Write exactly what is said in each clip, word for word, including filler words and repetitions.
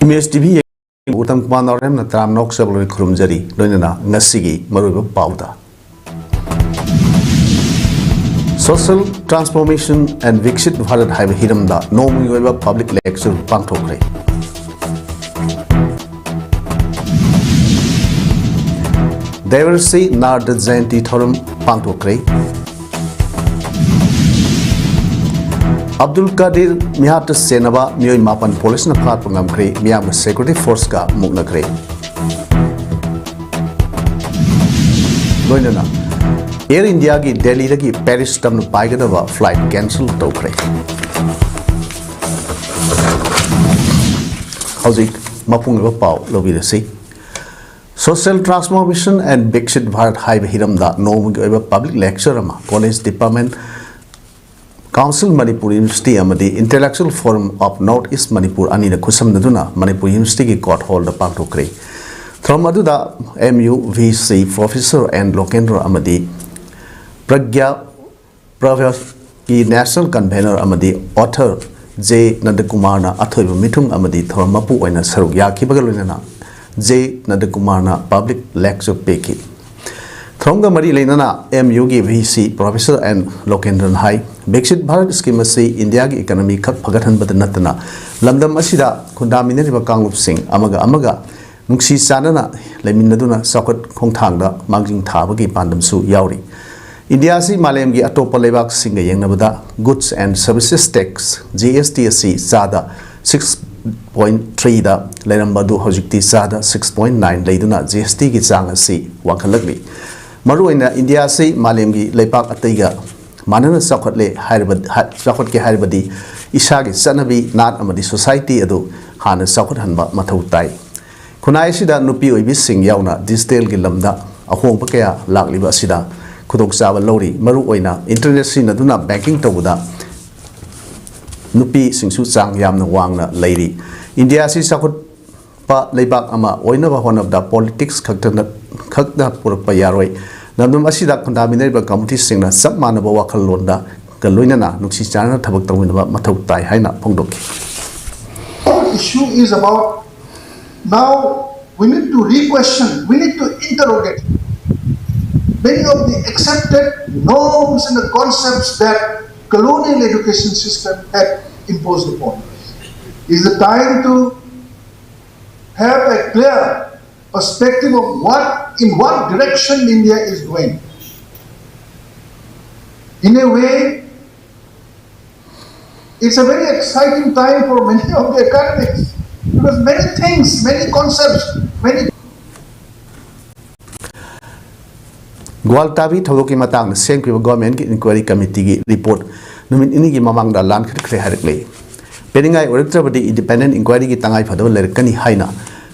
ꯃꯦꯁ TV Uttam Kumar ꯅꯥꯎꯔꯦꯝꯅ ꯇꯔꯥꯝꯅ ꯑꯣꯛꯆꯕ ꯂꯣꯏꯅ ꯈꯨꯔꯨꯝꯖꯔꯤ꯫ ꯂꯣꯏꯅꯅ ꯉꯁꯤꯒꯤ ꯃꯔꯨꯑꯣꯏꯕ ꯄꯥꯎꯗ, Social Transformation and Viksit Bharat ꯍꯥꯏꯕ ꯍꯤꯔꯝꯗ ꯅꯣꯡꯃꯒꯤ ꯑꯣꯏꯕ ꯄꯕ꯭ꯂꯤꯛ ꯂꯦꯛꯆꯔ ꯄꯥꯡꯊꯣꯛꯈ꯭ꯔꯦ꯫ ꯗꯦꯕꯔꯁꯤ ꯅꯥꯔꯗ ꯖꯌꯟꯇꯤ ꯊꯧꯔꯝ ꯄꯥꯡꯊꯣꯛꯈ꯭ꯔꯦ꯫ ꯑꯕꯗꯨꯜ ꯀꯥꯗꯤꯔ ꯃꯤꯍꯥꯠꯇ ꯁꯦꯟꯅꯕ ꯃꯤꯑꯣꯏ ꯃꯥꯄꯟ ꯄꯨꯂꯤꯁꯅ ꯐꯥꯠꯄ ꯉꯝꯈ꯭ꯔꯦ, ꯃꯤꯌꯥꯝꯅ ꯁꯦꯀ꯭ꯌꯨꯔꯤꯇꯤ ꯐꯣꯔꯁꯀ ꯃꯨꯛꯅꯈ꯭ꯔꯦ꯫ ꯂꯣꯏꯅꯅ ꯑꯦꯌꯔ ꯏꯟꯗꯤꯌꯥꯒꯤ ꯗꯦꯜꯂꯤꯗꯒꯤ ꯄꯦꯔꯤꯁ ꯇꯝꯅ ꯄꯥꯏꯒꯗꯕ ꯐ꯭ꯂꯥꯏꯠ ꯀꯦꯟꯁꯦꯜ ꯇꯧꯈ꯭ꯔꯦ꯫ ꯍꯧꯖꯤꯛ ꯃꯄꯨꯡ ꯑꯣꯏꯕ ꯄꯥꯎ ꯂꯧꯕꯤꯔꯁꯤ꯫ Social Transformation and Viksit Bharat ꯍꯥꯏꯕ ꯍꯤꯔꯝꯗ ꯅꯣꯡꯃꯒꯤ ꯑꯣꯏꯕ ꯄꯕ꯭ꯂꯤꯛ ꯂꯦꯛꯆꯔ ꯑꯃ college department, council Manipur university ꯑꯃꯗꯤ Intellectual Forum of North East Manipur ꯑꯅꯤꯅ ꯈꯨꯠꯁꯝꯅꯗꯨꯅ ꯃꯅꯤꯄꯨꯔ ꯌꯨꯅꯤꯚꯔꯁꯤꯇꯤꯒꯤ ꯀꯣꯔꯠ ꯍꯣꯜꯗ ꯄꯥꯡꯊꯣꯛꯈ꯭ꯔꯦ꯫ ꯊꯧꯔꯝ ꯑꯗꯨꯗ M U V C professor and ꯂꯣꯀꯦꯟꯗ꯭ꯔ ꯑꯃꯗꯤ ꯄ꯭ꯔꯒ꯭ꯌꯥ ꯄ꯭ꯔꯚ꯭ꯌꯒꯤ ꯅꯦꯁꯅꯦꯜ ꯀꯟꯚꯦꯅꯔ ꯑꯃꯗꯤ ꯑꯣꯊꯔ ꯖꯦ ꯅꯟꯗꯀꯨꯃꯥꯔꯅ ꯑꯊꯣꯏꯕ ꯃꯤꯊꯨꯡ ꯑꯃꯗꯤ ꯊꯧꯔꯝ ꯃꯄꯨ ꯑꯣꯏꯅ ꯁꯔꯨꯛ ꯌꯥꯈꯤꯕꯒ ꯂꯣꯏꯅꯅ ꯖꯦ ꯅꯟꯗꯀꯨꯃꯥꯔꯅ ꯄꯕ꯭ꯂꯤꯛ ꯂꯦꯛꯆꯔ ꯄꯤꯈꯤ꯫ ꯊꯧꯔꯝꯒ ꯃꯔꯤ ꯂꯩꯅꯅ ꯑꯦꯝ ꯌꯨꯒꯤ V C professor N Lokendran ꯍꯥꯏ, ꯕꯤꯛꯁꯤꯠ ꯚꯥꯔꯠ ꯁ꯭ꯀꯤꯝ ꯑꯁꯤ ꯏꯟꯗꯤꯌꯥꯒꯤ ꯏꯀꯅꯃꯤ ꯈꯛ ꯐꯒꯠꯍꯟꯕꯗ ꯅꯠꯇꯅ ꯂꯝꯗꯝ ꯑꯁꯤꯗ ꯈꯨꯟꯗꯥꯃꯤꯟꯅꯔꯤꯕ ꯀꯥꯡꯂꯨꯞꯁꯤꯡ ꯑꯃꯒ ꯑꯃꯒ ꯅꯨꯡꯁꯤ ꯆꯥꯟꯅꯅ ꯂꯩꯃꯤꯟꯅꯗꯨꯅ ꯆꯥꯎꯈꯠ ꯈꯣꯡꯊꯥꯡꯗ ꯃꯥꯡꯖꯤꯜ ꯊꯥꯕꯒꯤ ꯄꯥꯟꯗꯝꯁꯨ ꯌꯥꯎꯔꯤ꯫ ꯏꯟꯗꯤꯌꯥ ꯑꯁꯤ ꯃꯥꯂꯦꯝꯒꯤ ꯑꯇꯣꯞꯄ ꯂꯩꯕꯥꯛꯁꯤꯡꯒ ꯌꯦꯡꯅꯕꯗ Goods and Services Tax, G S T, ꯑꯁꯤ ꯆꯥꯗ ꯁꯤꯛꯁ ꯄꯣꯏꯟ ꯊ꯭ꯔꯤꯗ ꯂꯩꯔꯝꯕ ꯑꯗꯨ ꯍꯧꯖꯤꯛꯇꯤ ꯆꯥꯗ ꯁꯤꯛꯁ ꯄꯣꯏꯟ ꯅꯥꯏꯟ ꯂꯩꯗꯨꯅ ꯖꯤ ꯑꯦꯁ ꯇꯤꯒꯤ ꯆꯥꯡ ꯑꯁꯤ ꯋꯥꯡꯈꯠꯂꯛꯂꯤ꯫ ꯃꯔꯨꯑꯣꯏꯅ ꯏꯟꯗꯤꯌꯥ ꯑꯁꯤ ꯃꯥꯂꯦꯝꯒꯤ ꯂꯩꯄꯥꯛ ꯑꯇꯩꯒ ꯃꯥꯟꯅꯅ ꯆꯥꯎꯈꯠꯂꯦ ꯍꯥꯏꯔꯕ-, ꯍꯥ-, ꯆꯥꯎꯈꯠꯀꯦ ꯍꯥꯏꯔꯕꯗꯤ ꯏꯁꯥꯒꯤ ꯆꯠꯅꯕꯤ, ꯅꯥꯠ ꯑꯃꯗꯤ ꯁꯣꯁꯥꯏꯇꯤ ꯑꯗꯨ ꯍꯥꯟꯅ ꯆꯥꯎꯈꯠꯍꯟꯕ ꯃꯊꯧ ꯇꯥꯏ꯫ ꯈꯨꯟꯅꯥꯏ ꯑꯁꯤꯗ ꯅꯨꯄꯤ ꯑꯣꯏꯕꯤꯁꯤꯡ ꯌꯥꯎꯅ ꯗꯤꯖꯤꯇꯦꯜꯒꯤ ꯂꯝꯗ ꯑꯍꯣꯡꯕ ꯀꯌꯥ ꯂꯥꯛꯂꯤꯕ ꯑꯁꯤꯗ ꯈꯨꯗꯣꯡꯆꯥꯕ ꯂꯧꯔꯤ꯫ ꯃꯔꯨꯑꯣꯏꯅ ꯏꯟꯇꯔꯅꯦꯠ ꯁꯤꯖꯤꯟꯅꯗꯨꯅ ꯕꯦꯡꯀꯤꯡ ꯇꯧꯕꯗ ꯅꯨꯄꯤꯁꯤꯡꯁꯨ ꯆꯥꯡ ꯌꯥꯝꯅ ꯋꯥꯡꯅ ꯂꯩꯔꯤ꯫ ꯏꯟꯗꯤꯌꯥ ꯑꯁꯤ ꯆꯥꯎꯈꯠꯄ ꯂꯩꯕꯥꯛ ꯑꯃ ꯑꯣꯏꯅꯕ ꯍꯣꯠꯅꯕꯗ ꯄꯣꯂꯤꯇꯤꯛꯁ ꯈꯛꯇꯅ, ꯈꯛꯇ ꯄꯨꯔꯛꯄ ꯌꯥꯔꯣꯏ꯫ ꯂꯝꯗꯝ ꯑꯁꯤꯗ ꯈꯨꯟꯗꯥꯃꯤꯟꯅꯔꯤꯕ ꯀꯝꯃꯨꯅꯤꯇꯤꯁꯤꯡꯅ ꯆꯞ ꯃꯥꯟꯅꯕ ꯋꯥꯈꯜꯂꯣꯟꯗ ꯒ ꯂꯣꯏꯅꯅ ꯅꯨꯡꯁꯤ ꯆꯥꯟꯅꯅ ꯊꯕꯛ ꯇꯧꯃꯤꯟꯅꯕ ꯃꯊꯧ ꯇꯥꯏ ꯍꯥꯏꯅ ꯐꯣꯡꯗꯣꯛꯈꯤ꯫ issue is about now we need to re-question, we need to interrogate many of the accepted norms and the concepts that colonial education system had imposed upon us. It's the time to have a clear perspective of what, in what direction India is going. In a way, it's a very exciting time for many of the academics because many things, many concepts, many ꯒ꯭ꯋꯥꯜꯇꯥꯕꯤ ꯊꯧꯗꯣꯛꯀꯤ ꯃꯇꯥꯡꯗ ꯁꯦꯝꯈꯤꯕ ꯒꯣꯔꯃꯦꯟꯒꯤ enquiry ꯀꯃꯤꯇꯤꯒꯤ report ꯅꯨꯃꯤꯠ ꯅꯤꯅꯤꯒꯤ ꯃꯃꯥꯡꯗ ꯂꯥꯟꯈꯠꯈ꯭ꯔꯦ ꯍꯥꯏꯔꯛꯂꯦ꯫ ꯄꯦꯟꯅꯤꯡꯉꯥꯏ ꯑꯣꯏꯔꯛꯇ꯭ꯔꯕꯗꯤ independent ꯏꯟꯀ꯭ꯋꯥꯏꯔꯤꯒꯤ ꯇꯉꯥꯏ ꯐꯗꯕ ꯂꯩꯔꯛꯀꯅꯤ ꯍꯥꯏꯅ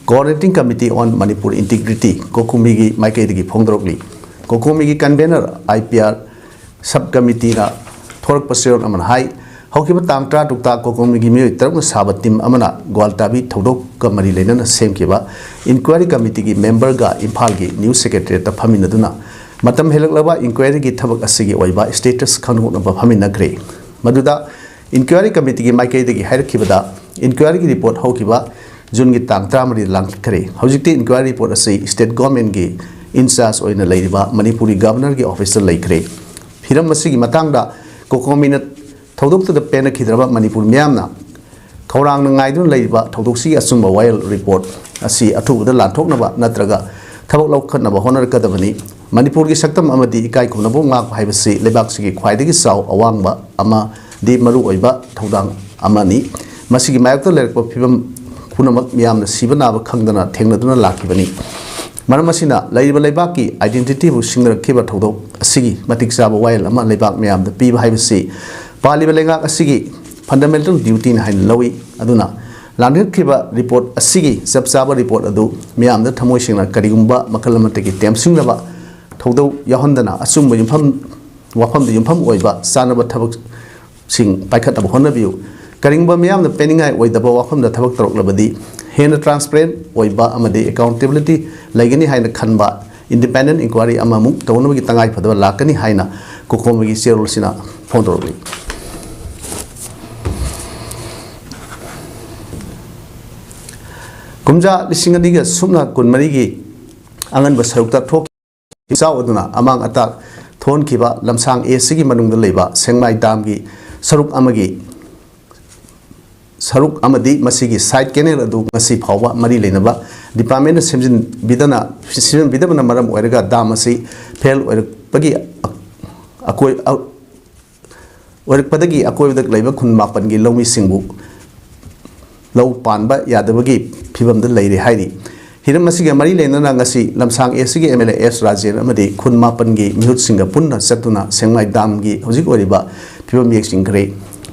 Coordinating Committee on Manipur Integrity, ꯀꯣꯀꯣꯃꯤꯒꯤ ꯃꯥꯏꯀꯩꯗꯒꯤ ꯐꯣꯡꯗꯣꯔꯛꯂꯤ꯫ ꯀꯣꯀꯣꯃꯤꯒꯤ convener, I P R sub ꯀꯃꯤꯇꯤꯅ ꯊꯣꯔꯛꯄ ꯆꯦꯔꯣꯜ ꯑꯃꯅ ꯍꯥꯏ, ꯍꯧꯈꯤꯕ ꯇꯥꯡ ꯇꯔꯥ ꯇꯔꯨꯛꯇ ꯀꯣꯀꯣꯃꯤꯒꯤ ꯃꯤꯑꯣꯏ ꯇꯔꯨꯛꯅ ꯁꯥꯕ ꯇꯤꯝ ꯑꯃꯅ ꯒ꯭ꯋꯥꯜꯇꯥꯕꯤ ꯊꯧꯗꯣꯛꯀ ꯃꯔꯤ ꯂꯩꯅꯅ ꯁꯦꯝꯈꯤꯕ ꯏꯟꯀ꯭ꯋꯥꯏꯔꯤ ꯀꯃꯤꯇꯤꯒꯤ ꯃꯦꯝꯕꯔꯒ ꯏꯝꯐꯥꯜꯒꯤ ꯅ꯭ꯌꯨꯁ ꯁꯦꯀ꯭ꯔꯦꯇꯔꯤꯌꯦꯠꯇ ꯐꯝꯃꯤꯟꯅꯗꯨꯅ ꯃꯇꯝ ꯍꯦꯜꯂꯛꯂꯕ ꯏꯟꯀ꯭ꯋꯥꯏꯔꯤꯒꯤ ꯊꯕꯛ ꯑꯁꯤꯒꯤ ꯑꯣꯏꯕ ꯁ꯭ꯇꯦꯇꯁ ꯈꯪꯗꯣꯛꯅꯕ ꯐꯝꯃꯤꯟꯅꯈ꯭ꯔꯦ꯫ ꯃꯗꯨꯗ ꯏꯟꯀ꯭ꯋꯥꯏꯔꯤ ꯀꯃꯤꯇꯤꯒꯤ ꯃꯥꯏꯀꯩꯗꯒꯤ ꯍꯥꯏꯔꯛꯈꯤꯕꯗ, ꯏꯟꯀ꯭ꯋꯥꯏꯔꯤꯒꯤ ꯔꯤꯄꯣꯔꯠ ꯍꯧꯈꯤꯕ ꯖꯨꯟꯒꯤ ꯇꯥꯡ ꯇꯔꯥꯃꯔꯤꯗ ꯂꯥꯡꯈꯠꯈ꯭ꯔꯦ꯫ ꯍꯧꯖꯤꯛꯇꯤ ꯏꯟꯀ꯭ꯋꯥꯏꯔꯤ ꯔꯤꯄꯣꯔꯠ ꯑꯁꯤ ꯁ꯭ꯇꯦꯠ ꯒꯣꯔꯃꯦꯟꯒꯤ ꯏꯟꯆꯥꯔꯖ ꯑꯣꯏꯅ ꯂꯩꯔꯤꯕ ꯃꯅꯤꯄꯨꯔꯒꯤ ꯒꯕꯔꯅꯔꯒꯤ ꯑꯣꯐꯤꯁꯇ ꯂꯩꯈ꯭ꯔꯦ꯫ ꯍꯤꯔꯝ ꯑꯁꯤꯒꯤ ꯃꯇꯥꯡꯗ ꯀꯣꯀꯣꯃꯤꯅ ꯊꯧꯗꯣꯛꯇꯨꯗ ꯄꯦꯟꯅꯈꯤꯗ꯭ꯔꯕ ꯃꯅꯤꯄꯨꯔ ꯃꯤꯌꯥꯝꯅ ꯈꯧꯔꯥꯡꯅ ꯉꯥꯏꯗꯨꯅ ꯂꯩꯔꯤꯕ ꯊꯧꯗꯣꯛꯁꯤꯒꯤ ꯑꯆꯨꯝꯕ ꯋꯥꯌꯦꯜ ꯔꯤꯄꯣꯔꯠ ꯑꯁꯤ ꯑꯊꯨꯕꯗ ꯂꯥꯟꯊꯣꯛꯅꯕ ꯅꯠꯇ꯭ꯔꯒ ꯊꯕꯛ ꯂꯧꯈꯠꯅꯕ ꯍꯣꯠꯅꯔꯛꯀꯗꯕꯅꯤ꯫ ꯃꯅꯤꯄꯨꯔꯒꯤ ꯁꯛꯇꯝ ꯑꯃꯗꯤ ꯏꯀꯥꯏ ꯈꯨꯝꯅꯕ ꯉꯥꯛꯄ ꯍꯥꯏꯕꯁꯤ ꯂꯩꯕꯥꯛꯁꯤꯒꯤ ꯈ꯭ꯋꯥꯏꯗꯒꯤ ꯆꯥꯎ ꯑꯋꯥꯡꯕ ꯑꯃꯗꯤ ꯃꯔꯨꯑꯣꯏꯕ ꯊꯧꯗꯥꯡ ꯑꯃꯅꯤ꯫ ꯃꯁꯤꯒꯤ ꯃꯥꯌꯣꯛꯇ ꯂꯩꯔꯛꯄ ꯐꯤꯕꯝ ꯄꯨꯝꯅꯃꯛ ꯃꯤꯌꯥꯝꯅ ꯁꯤꯕ ꯅꯥꯕ ꯈꯪꯗꯅ ꯊꯦꯡꯅꯗꯨꯅ ꯂꯥꯛꯈꯤꯕꯅꯤ꯫ ꯃꯔꯝ ꯑꯁꯤꯅ, ꯂꯩꯔꯤꯕ ꯂꯩꯕꯥꯛꯀꯤ identityꯕꯨ ꯁꯤꯡꯅꯔꯛꯈꯤꯕ ꯊꯧꯗꯣꯛ ꯑꯁꯤꯒꯤ ꯃꯇꯤꯛ ꯆꯥꯕ ꯋꯥꯌꯦꯜ ꯑꯃ ꯂꯩꯕꯥꯛ ꯃꯤꯌꯥꯝꯗ ꯄꯤꯕ ꯍꯥꯏꯕꯁꯤ ꯄꯥꯜꯂꯤꯕ ꯂꯩꯉꯥꯛ ꯑꯁꯤꯒꯤ fundamental dutyꯅꯤ ꯍꯥꯏꯅ ꯂꯧꯏ꯫ ꯑꯗꯨꯅ, ꯂꯥꯟꯈꯠꯈꯤꯕ ꯔꯤꯄꯣꯔꯠ ꯑꯁꯤꯒꯤ ꯆꯞ ꯆꯥꯕ ꯔꯤꯄꯣꯔꯠ ꯑꯗꯨ ꯃꯤꯌꯥꯝꯗ ꯊꯃꯣꯏ ꯁꯦꯡꯅ ꯀꯔꯤꯒꯨꯝꯕ ꯃꯈꯜ ꯑꯃꯠꯇꯒꯤ ꯇꯦꯝꯁꯤꯡꯅꯕ ꯊꯧꯗꯧ ꯌꯥꯎꯍꯟꯗꯅ ꯑꯆꯨꯝꯕ ꯌꯨꯝꯐꯝ, ꯋꯥꯐꯝꯗ ꯌꯨꯝꯐꯝ ꯑꯣꯏꯕ ꯆꯥꯅꯕ ꯊꯕꯛꯁꯤꯡ ꯄꯥꯏꯈꯠꯅꯕ ꯍꯣꯠꯅꯕꯤꯌꯨ꯫ ꯀꯔꯤꯒꯨꯝꯕ ꯃꯤꯌꯥꯝꯅ ꯄꯦꯟꯅꯤꯡꯉꯥꯏ ꯑꯣꯏꯗꯕ ꯋꯥꯐꯝꯗ ꯊꯕꯛ ꯇꯧꯔꯛꯂꯕꯗꯤ ꯍꯦꯟꯅ transparent ꯑꯣꯏꯕ ꯑꯃꯗꯤ accountability ꯂꯩꯒꯅꯤ ꯍꯥꯏꯅ ꯈꯟꯕ independent inquiry ꯑꯃꯃꯨꯛ ꯇꯧꯅꯕꯒꯤ ꯇꯉꯥꯏ ꯐꯗꯕ ꯂꯥꯛꯀꯅꯤ ꯍꯥꯏꯅ ꯀꯣꯀꯣꯃꯤꯒꯤ ꯆꯦꯔꯣꯜꯁꯤꯅ ꯐꯣꯡꯗꯣꯔꯛꯂꯤ꯫ ꯀꯨꯝꯖꯥ ꯂꯤꯁꯤꯡ ꯑꯅꯤꯒ ꯁꯨꯞꯅ ꯀꯨꯟꯃꯔꯤꯒꯤ ꯑꯉꯟꯕ ꯁꯔꯨꯛꯇ ꯊꯣꯛꯈꯤꯕ ꯏꯆꯥꯎ ꯑꯗꯨꯅ ꯑꯃꯥꯡ ꯑꯇꯥ ꯊꯣꯛꯍꯟꯈꯤꯕ ꯂꯝꯁꯥꯡ ꯑꯦ ꯁꯤꯒꯤ ꯃꯅꯨꯡꯗ ꯂꯩꯕ ꯁꯦꯡꯃꯥꯏ ꯗꯥꯝꯒꯤ ꯁꯔꯨꯛ ꯑꯃꯒꯤ ꯁꯔꯨꯛ ꯑꯃꯗꯤ ꯃꯁꯤꯒꯤ ꯁꯥꯏꯠ ꯀꯦꯅꯦꯜ ꯑꯗꯨ ꯉꯁꯤ ꯐꯥꯎꯕ ꯃꯔꯤ ꯂꯩꯅꯕ ꯗꯤꯄꯥꯔꯠꯃꯦꯟꯅ ꯁꯦꯝꯖꯤꯟꯕꯤꯗꯅ, ꯁꯦꯝꯖꯤꯟꯕꯤꯗꯕꯅ ꯃꯔꯝ ꯑꯣꯏꯔꯒ ꯗꯥꯝ ꯑꯁꯤ ꯐꯦꯜ ꯑꯣꯏꯔꯛꯄꯒꯤ ꯑꯀꯣꯏ-, ꯑ-, ꯑꯣꯏꯔꯛꯄꯗꯒꯤ ꯑꯀꯣꯏꯕꯗ ꯂꯩꯕ ꯈꯨꯟ ꯃꯥꯄꯟꯒꯤ ꯂꯧꯃꯤꯁꯤꯡꯕꯨ ꯂꯧ ꯄꯥꯟꯕ ꯌꯥꯗꯕꯒꯤ ꯐꯤꯕꯝꯗ ꯂꯩꯔꯦ ꯍꯥꯏꯔꯤ꯫ ꯍꯤꯔꯝ ꯑꯁꯤꯒ ꯃꯔꯤ ꯂꯩꯅꯅ ꯉꯁꯤ ꯂꯝꯁꯥꯡ ꯑꯦ ꯁꯤꯒꯤ ꯑꯦꯝ ꯑꯦꯜ ꯑꯦ ꯑꯦꯁ ꯔꯥꯖꯦꯟ ꯑꯃꯗꯤ ꯈꯨꯟ ꯃꯥꯄꯟꯒꯤ ꯃꯤꯍꯨꯠꯁꯤꯡꯒ ꯄꯨꯟꯅ ꯆꯠꯇꯨꯅ ꯁꯦꯡꯃꯥꯏ ꯗꯥꯝꯒꯤ ꯍꯧꯖꯤꯛ ꯑꯣꯏꯔꯤꯕ ꯐꯤꯕꯝ ꯌꯦꯡꯁꯤꯟꯈ꯭ꯔꯦ꯫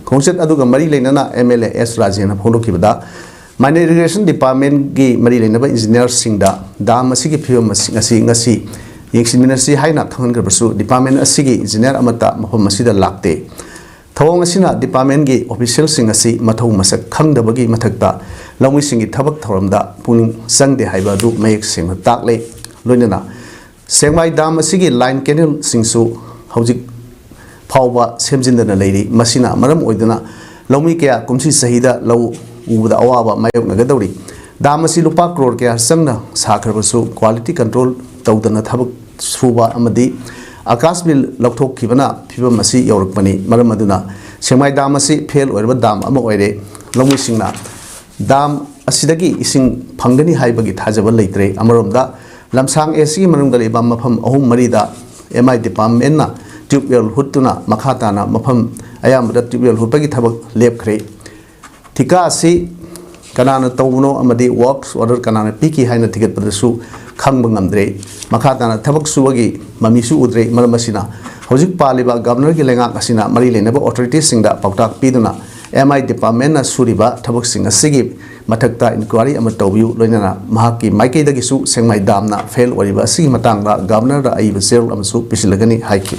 ꯈꯣꯡꯆꯠ ꯑꯗꯨꯒ ꯃꯔꯤ ꯂꯩꯅꯅ ꯑꯦꯝ ꯑꯦꯜ ꯑꯦ ꯑꯦꯁ ꯔꯥꯖꯦꯟꯅ ꯐꯣꯡꯗꯣꯛꯈꯤꯕꯗ, ꯃꯥꯏꯅꯔ ꯏꯔꯤꯒꯦꯁꯟ ꯗꯤꯄꯥꯔꯠꯃꯦꯟꯒꯤ ꯃꯔꯤ ꯂꯩꯅꯕ ꯏꯟꯖꯤꯅꯤꯌꯔꯁꯤꯡꯗ ꯗꯥꯝ ꯑꯁꯤꯒꯤ ꯐꯤꯕꯝ ꯑꯁꯤ ꯉꯁꯤ, ꯉꯁꯤ ꯌꯦꯡꯁꯤꯟꯃꯤꯟꯅꯁꯤ ꯍꯥꯏꯅ ꯈꯪꯍꯟꯈ꯭ꯔꯕꯁꯨ, ꯗꯤꯄꯥꯔꯠꯃꯦꯟ ꯑꯁꯤꯒꯤ ꯏꯟꯖꯤꯅꯤꯌꯔ ꯑꯃꯠꯇ ꯃꯐꯝ ꯑꯁꯤꯗ ꯂꯥꯛꯇꯦ꯫ ꯊꯧꯑꯣꯡ ꯑꯁꯤꯅ ꯗꯤꯄꯥꯔꯠꯃꯦꯟꯒꯤ ꯑꯣꯐꯤꯁꯤꯌꯦꯜꯁꯤꯡ ꯑꯁꯤ ꯃꯊꯧ ꯃꯁꯛ ꯈꯪꯗꯕꯒꯤ ꯃꯊꯛꯇ, ꯂꯧꯃꯤꯁꯤꯡꯒꯤ ꯊꯕꯛ ꯊꯧꯔꯝꯗ ꯄꯨꯛꯅꯤꯡ ꯆꯪꯗꯦ ꯍꯥꯏꯕ ꯑꯗꯨ ꯃꯌꯦꯛ ꯁꯦꯡꯅ ꯇꯥꯛꯂꯦ꯫ ꯂꯣꯏꯅꯅ ꯁꯦꯡꯃꯥꯏ ꯗꯥꯝ ꯑꯁꯤꯒꯤ ꯂꯥꯏꯟ ꯀꯦꯅꯦꯜꯁꯤꯡꯁꯨ ꯍꯧꯖꯤꯛ ꯐꯥꯎꯕ ꯁꯦꯝꯖꯤꯟꯗꯅ ꯂꯩꯔꯤ꯫ ꯃꯁꯤꯅ ꯃꯔꯝ ꯑꯣꯏꯗꯨꯅ ꯂꯧꯃꯤ ꯀꯌꯥ ꯀꯨꯝꯁꯤ ꯆꯍꯤꯗ ꯂꯧ ꯎꯕꯗ ꯑꯋꯥꯕ ꯃꯥꯌꯣꯛꯅꯒꯗꯧꯔꯤ꯫ ꯗꯥꯝ ꯑꯁꯤ ꯂꯨꯄꯥ ꯀ꯭ꯔꯣꯔ ꯀꯌꯥ ꯆꯪꯅ ꯁꯥꯈ꯭ꯔꯕꯁꯨ, ꯀ꯭ꯋꯥꯂꯤꯇꯤ ꯀꯟꯇ꯭ꯔꯣꯜ ꯇꯧꯗꯅ ꯊꯕꯛ ꯁꯨꯕ ꯑꯃꯗꯤ ꯑꯀꯥꯁ ꯕꯤꯜ ꯂꯧꯊꯣꯛꯈꯤꯕꯅ ꯐꯤꯕꯝ ꯑꯁꯤ ꯌꯧꯔꯛꯄꯅꯤ꯫ ꯃꯔꯝ ꯑꯗꯨꯅ ꯁꯦꯡꯃꯥꯏ ꯗꯥꯝ ꯑꯁꯤ ꯐꯦꯜ ꯑꯣꯏꯔꯕ ꯗꯥꯝ ꯑꯃ ꯑꯣꯏꯔꯦ꯫ ꯂꯧꯃꯤꯁꯤꯡꯅ ꯗꯥꯝ ꯑꯁꯤꯗꯒꯤ ꯏꯁꯤꯡ ꯐꯪꯒꯅꯤ ꯍꯥꯏꯕꯒꯤ ꯊꯥꯖꯕ ꯂꯩꯇ꯭ꯔꯦ꯫ ꯑꯃꯔꯣꯝꯗ, ꯂꯝꯁꯥꯡ ꯑꯦ ꯁꯤꯒꯤ ꯃꯅꯨꯡꯗ ꯂꯩꯕ ꯃꯐꯝ ꯑꯍꯨꯝ ꯃꯔꯤꯗ ꯑꯦꯝ ꯑꯥꯏ ꯗꯤꯄꯥꯔꯠꯃꯦꯟꯅ ꯇ꯭ꯌꯨꯕꯋꯦꯜ ꯍꯨꯠꯇꯨꯅ ꯃꯈꯥ ꯇꯥꯅ ꯃꯐꯝ ꯑꯌꯥꯝꯕꯗ ꯇ꯭ꯌꯨꯕꯋꯦꯜ ꯍꯨꯠꯄꯒꯤ ꯊꯕꯛ ꯂꯦꯞꯈ꯭ꯔꯦ꯫ ꯊꯤꯀꯥ ꯑꯁꯤ ꯀꯅꯥꯅ ꯇꯧꯕꯅꯣ ꯑꯃꯗꯤ ꯋꯥꯔꯛꯁ ꯑꯣꯔꯗꯔ ꯀꯅꯥꯅ ꯄꯤꯈꯤ ꯍꯥꯏꯅ ꯊꯤꯒꯠꯄꯗꯁꯨ ꯈꯪꯕ ꯉꯝꯗ꯭ꯔꯦ꯫ ꯃꯈꯥ ꯇꯥꯅ ꯊꯕꯛ ꯁꯨꯕꯒꯤ ꯃꯃꯤꯁꯨ ꯎꯗ꯭ꯔꯦ꯫ ꯃꯔꯝ ꯑꯁꯤꯅ, ꯍꯧꯖꯤꯛ ꯄꯥꯜꯂꯤꯕ ꯒꯚꯔꯅꯔꯒꯤ ꯂꯩꯉꯥꯛ ꯑꯁꯤꯅ ꯃꯔꯤ ꯂꯩꯅꯕ ꯑꯣꯊꯣꯔꯤꯇꯤꯁꯤꯡꯗ ꯄꯥꯎꯇꯥꯛ ꯄꯤꯗꯨꯅ ꯑꯦꯝ ꯑꯥꯏ ꯗꯤꯄꯥꯔꯠꯃꯦꯟꯅ ꯁꯨꯔꯤꯕ ꯊꯕꯛꯁꯤꯡ ꯑꯁꯤꯒꯤ ꯃꯊꯛꯇ ꯏꯟꯀ꯭ꯋꯥꯔꯤ ꯑꯃ ꯇꯧꯕꯤꯌꯨ, ꯂꯣꯏꯅꯅ ꯃꯍꯥꯛꯀꯤ ꯃꯥꯏꯀꯩꯗꯒꯤꯁꯨ ꯁꯦꯡꯃꯥꯏ ꯗꯥꯝꯅ ꯐꯦꯜ ꯑꯣꯏꯔꯤꯕ ꯑꯁꯤꯒꯤ ꯃꯇꯥꯡꯗ ꯒꯚꯔꯅꯔꯗ ꯑꯏꯕ ꯆꯦꯔꯣꯜ ꯑꯃꯁꯨ ꯄꯤꯁꯤꯜꯂꯒꯅꯤ ꯍꯥꯏꯈꯤ꯫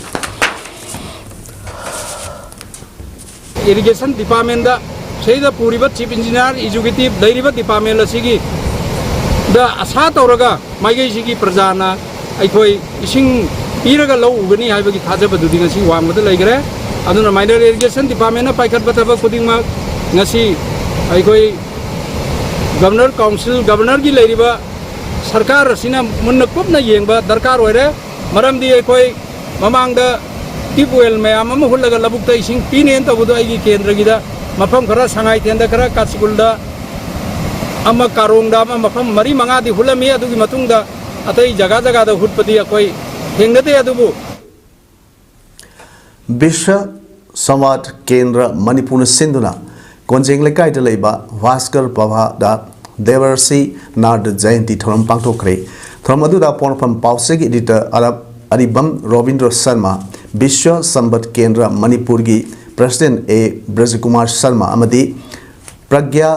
ꯏꯔꯤꯒꯦꯁꯟ ꯗꯤꯄꯥꯔꯠꯃꯦꯟꯗ ꯁꯤꯗ ꯄꯨꯔꯤꯕ ꯆꯤꯐ ꯏꯟꯖꯤꯅꯤꯌꯥꯔ, ꯑꯦꯛꯖꯤꯀ꯭ꯌꯨꯇꯤꯚ ꯂꯩꯔꯤꯕ ꯗꯤꯄꯥꯔꯠꯃꯦꯟ ꯑꯁꯤꯒꯤꯗ ꯑꯁꯥ ꯇꯧꯔꯒ ꯃꯥꯏꯀꯩꯁꯤꯒꯤ ꯄ꯭ꯔꯖꯥꯅ ꯑꯩꯈꯣꯏ ꯏꯁꯤꯡ ꯄꯤꯔꯒ ꯂꯧ ꯎꯒꯅꯤ ꯍꯥꯏꯕꯒꯤ ꯊꯥꯖꯕꯗꯨꯗꯤ ꯉꯁꯤ ꯋꯥꯡꯃꯗ ꯂꯩꯈ꯭ꯔꯦ꯫ ꯑꯗꯨꯅ ꯃꯥꯏꯅꯔ ꯏꯔꯤꯒꯦꯁꯟ ꯗꯤꯄꯥꯔꯠꯃꯦꯟꯅ ꯄꯥꯏꯈꯠꯄ ꯊꯕꯛ ꯈꯨꯗꯤꯡꯃꯛ ꯉꯁꯤ ꯑꯩꯈꯣꯏ ꯒꯕꯔꯅꯔ ꯀꯥꯎꯟꯁꯤꯜ, ꯒꯕꯔꯅꯔꯒꯤ ꯂꯩꯔꯤꯕ ꯁꯔꯀꯥꯔ ꯑꯁꯤꯅ ꯃꯨꯟꯅ ꯀꯨꯞꯅ ꯌꯦꯡꯕ ꯗꯔꯀꯥꯔ ꯑꯣꯏꯔꯦ꯫ ꯃꯔꯝꯗꯤ ꯑꯩꯈꯣꯏ ꯃꯃꯥꯡꯗ ꯇ꯭ꯌꯨꯕ ꯋꯦꯜ ꯃꯌꯥꯝ ꯑꯃ ꯍꯨꯠꯂꯒ ꯂꯧꯕꯨꯛꯇ ꯏꯁꯤꯡ ꯄꯤꯅꯦꯅ ꯇꯧꯕꯗꯣ, ꯑꯩꯒꯤ ꯀꯦꯟꯗ꯭ꯔꯒꯤꯗ ꯃꯐꯝ ꯈꯔ, ꯁꯉꯥꯏꯊꯦꯟꯗ ꯈꯔ, ꯀꯥꯁꯤꯒꯨꯜꯗ ꯑꯃ, ꯀꯥꯔꯣꯡꯗ ꯑꯃ, ꯃꯐꯝ ꯃꯔꯤ ꯃꯉꯥꯗꯤ ꯍꯨꯠꯂꯝꯃꯤ꯫ ꯑꯗꯨꯒꯤ ꯃꯇꯨꯡꯗ ꯑꯇꯩ ꯖꯒꯥ ꯖꯒꯥꯗ ꯍꯨꯠꯄꯗꯤ ꯑꯩꯈꯣꯏ ꯊꯦꯡꯅꯗꯦ꯫ ꯑꯗꯨꯕꯨ ꯕꯤꯁ꯭ꯋ ꯁꯝꯋꯥꯗ ꯀꯦꯟꯗ꯭ꯔ ꯃꯅꯤꯄꯨꯔꯅ ꯁꯤꯟꯗꯨꯅ ꯀꯣꯟꯖꯦꯡ ꯂꯩꯀꯥꯏꯗ ꯂꯩꯕ ꯚꯥꯁꯀꯔ ꯄ꯭ꯔꯚꯥꯗ ꯗꯦꯕꯔꯁꯤ ꯅꯥꯔꯗ ꯖꯌꯟꯇꯤ ꯊꯧꯔꯝ ꯄꯥꯡꯊꯣꯛꯈ꯭ꯔꯦ꯫ ꯊꯧꯔꯝ ꯑꯗꯨꯗ ꯄꯣꯛꯅꯐꯝ ꯄꯥꯎꯆꯦꯒꯤ editor ꯑꯔꯕ-, ꯑꯔꯤꯕꯝ ꯔꯣꯕꯤꯟꯗ꯭ꯔꯣ ꯁꯔꯃ, ꯕꯤꯁ꯭ꯋ ꯁꯝꯕꯠ ꯀꯦꯟꯗ꯭ꯔ ꯃꯅꯤꯄꯨꯔꯒꯤ president ꯑꯦ ꯕ꯭ꯔꯖꯀꯨꯃꯥꯔ ꯁꯔꯃ ꯑꯃꯗꯤ ꯄ꯭ꯔꯒ꯭ꯌꯥ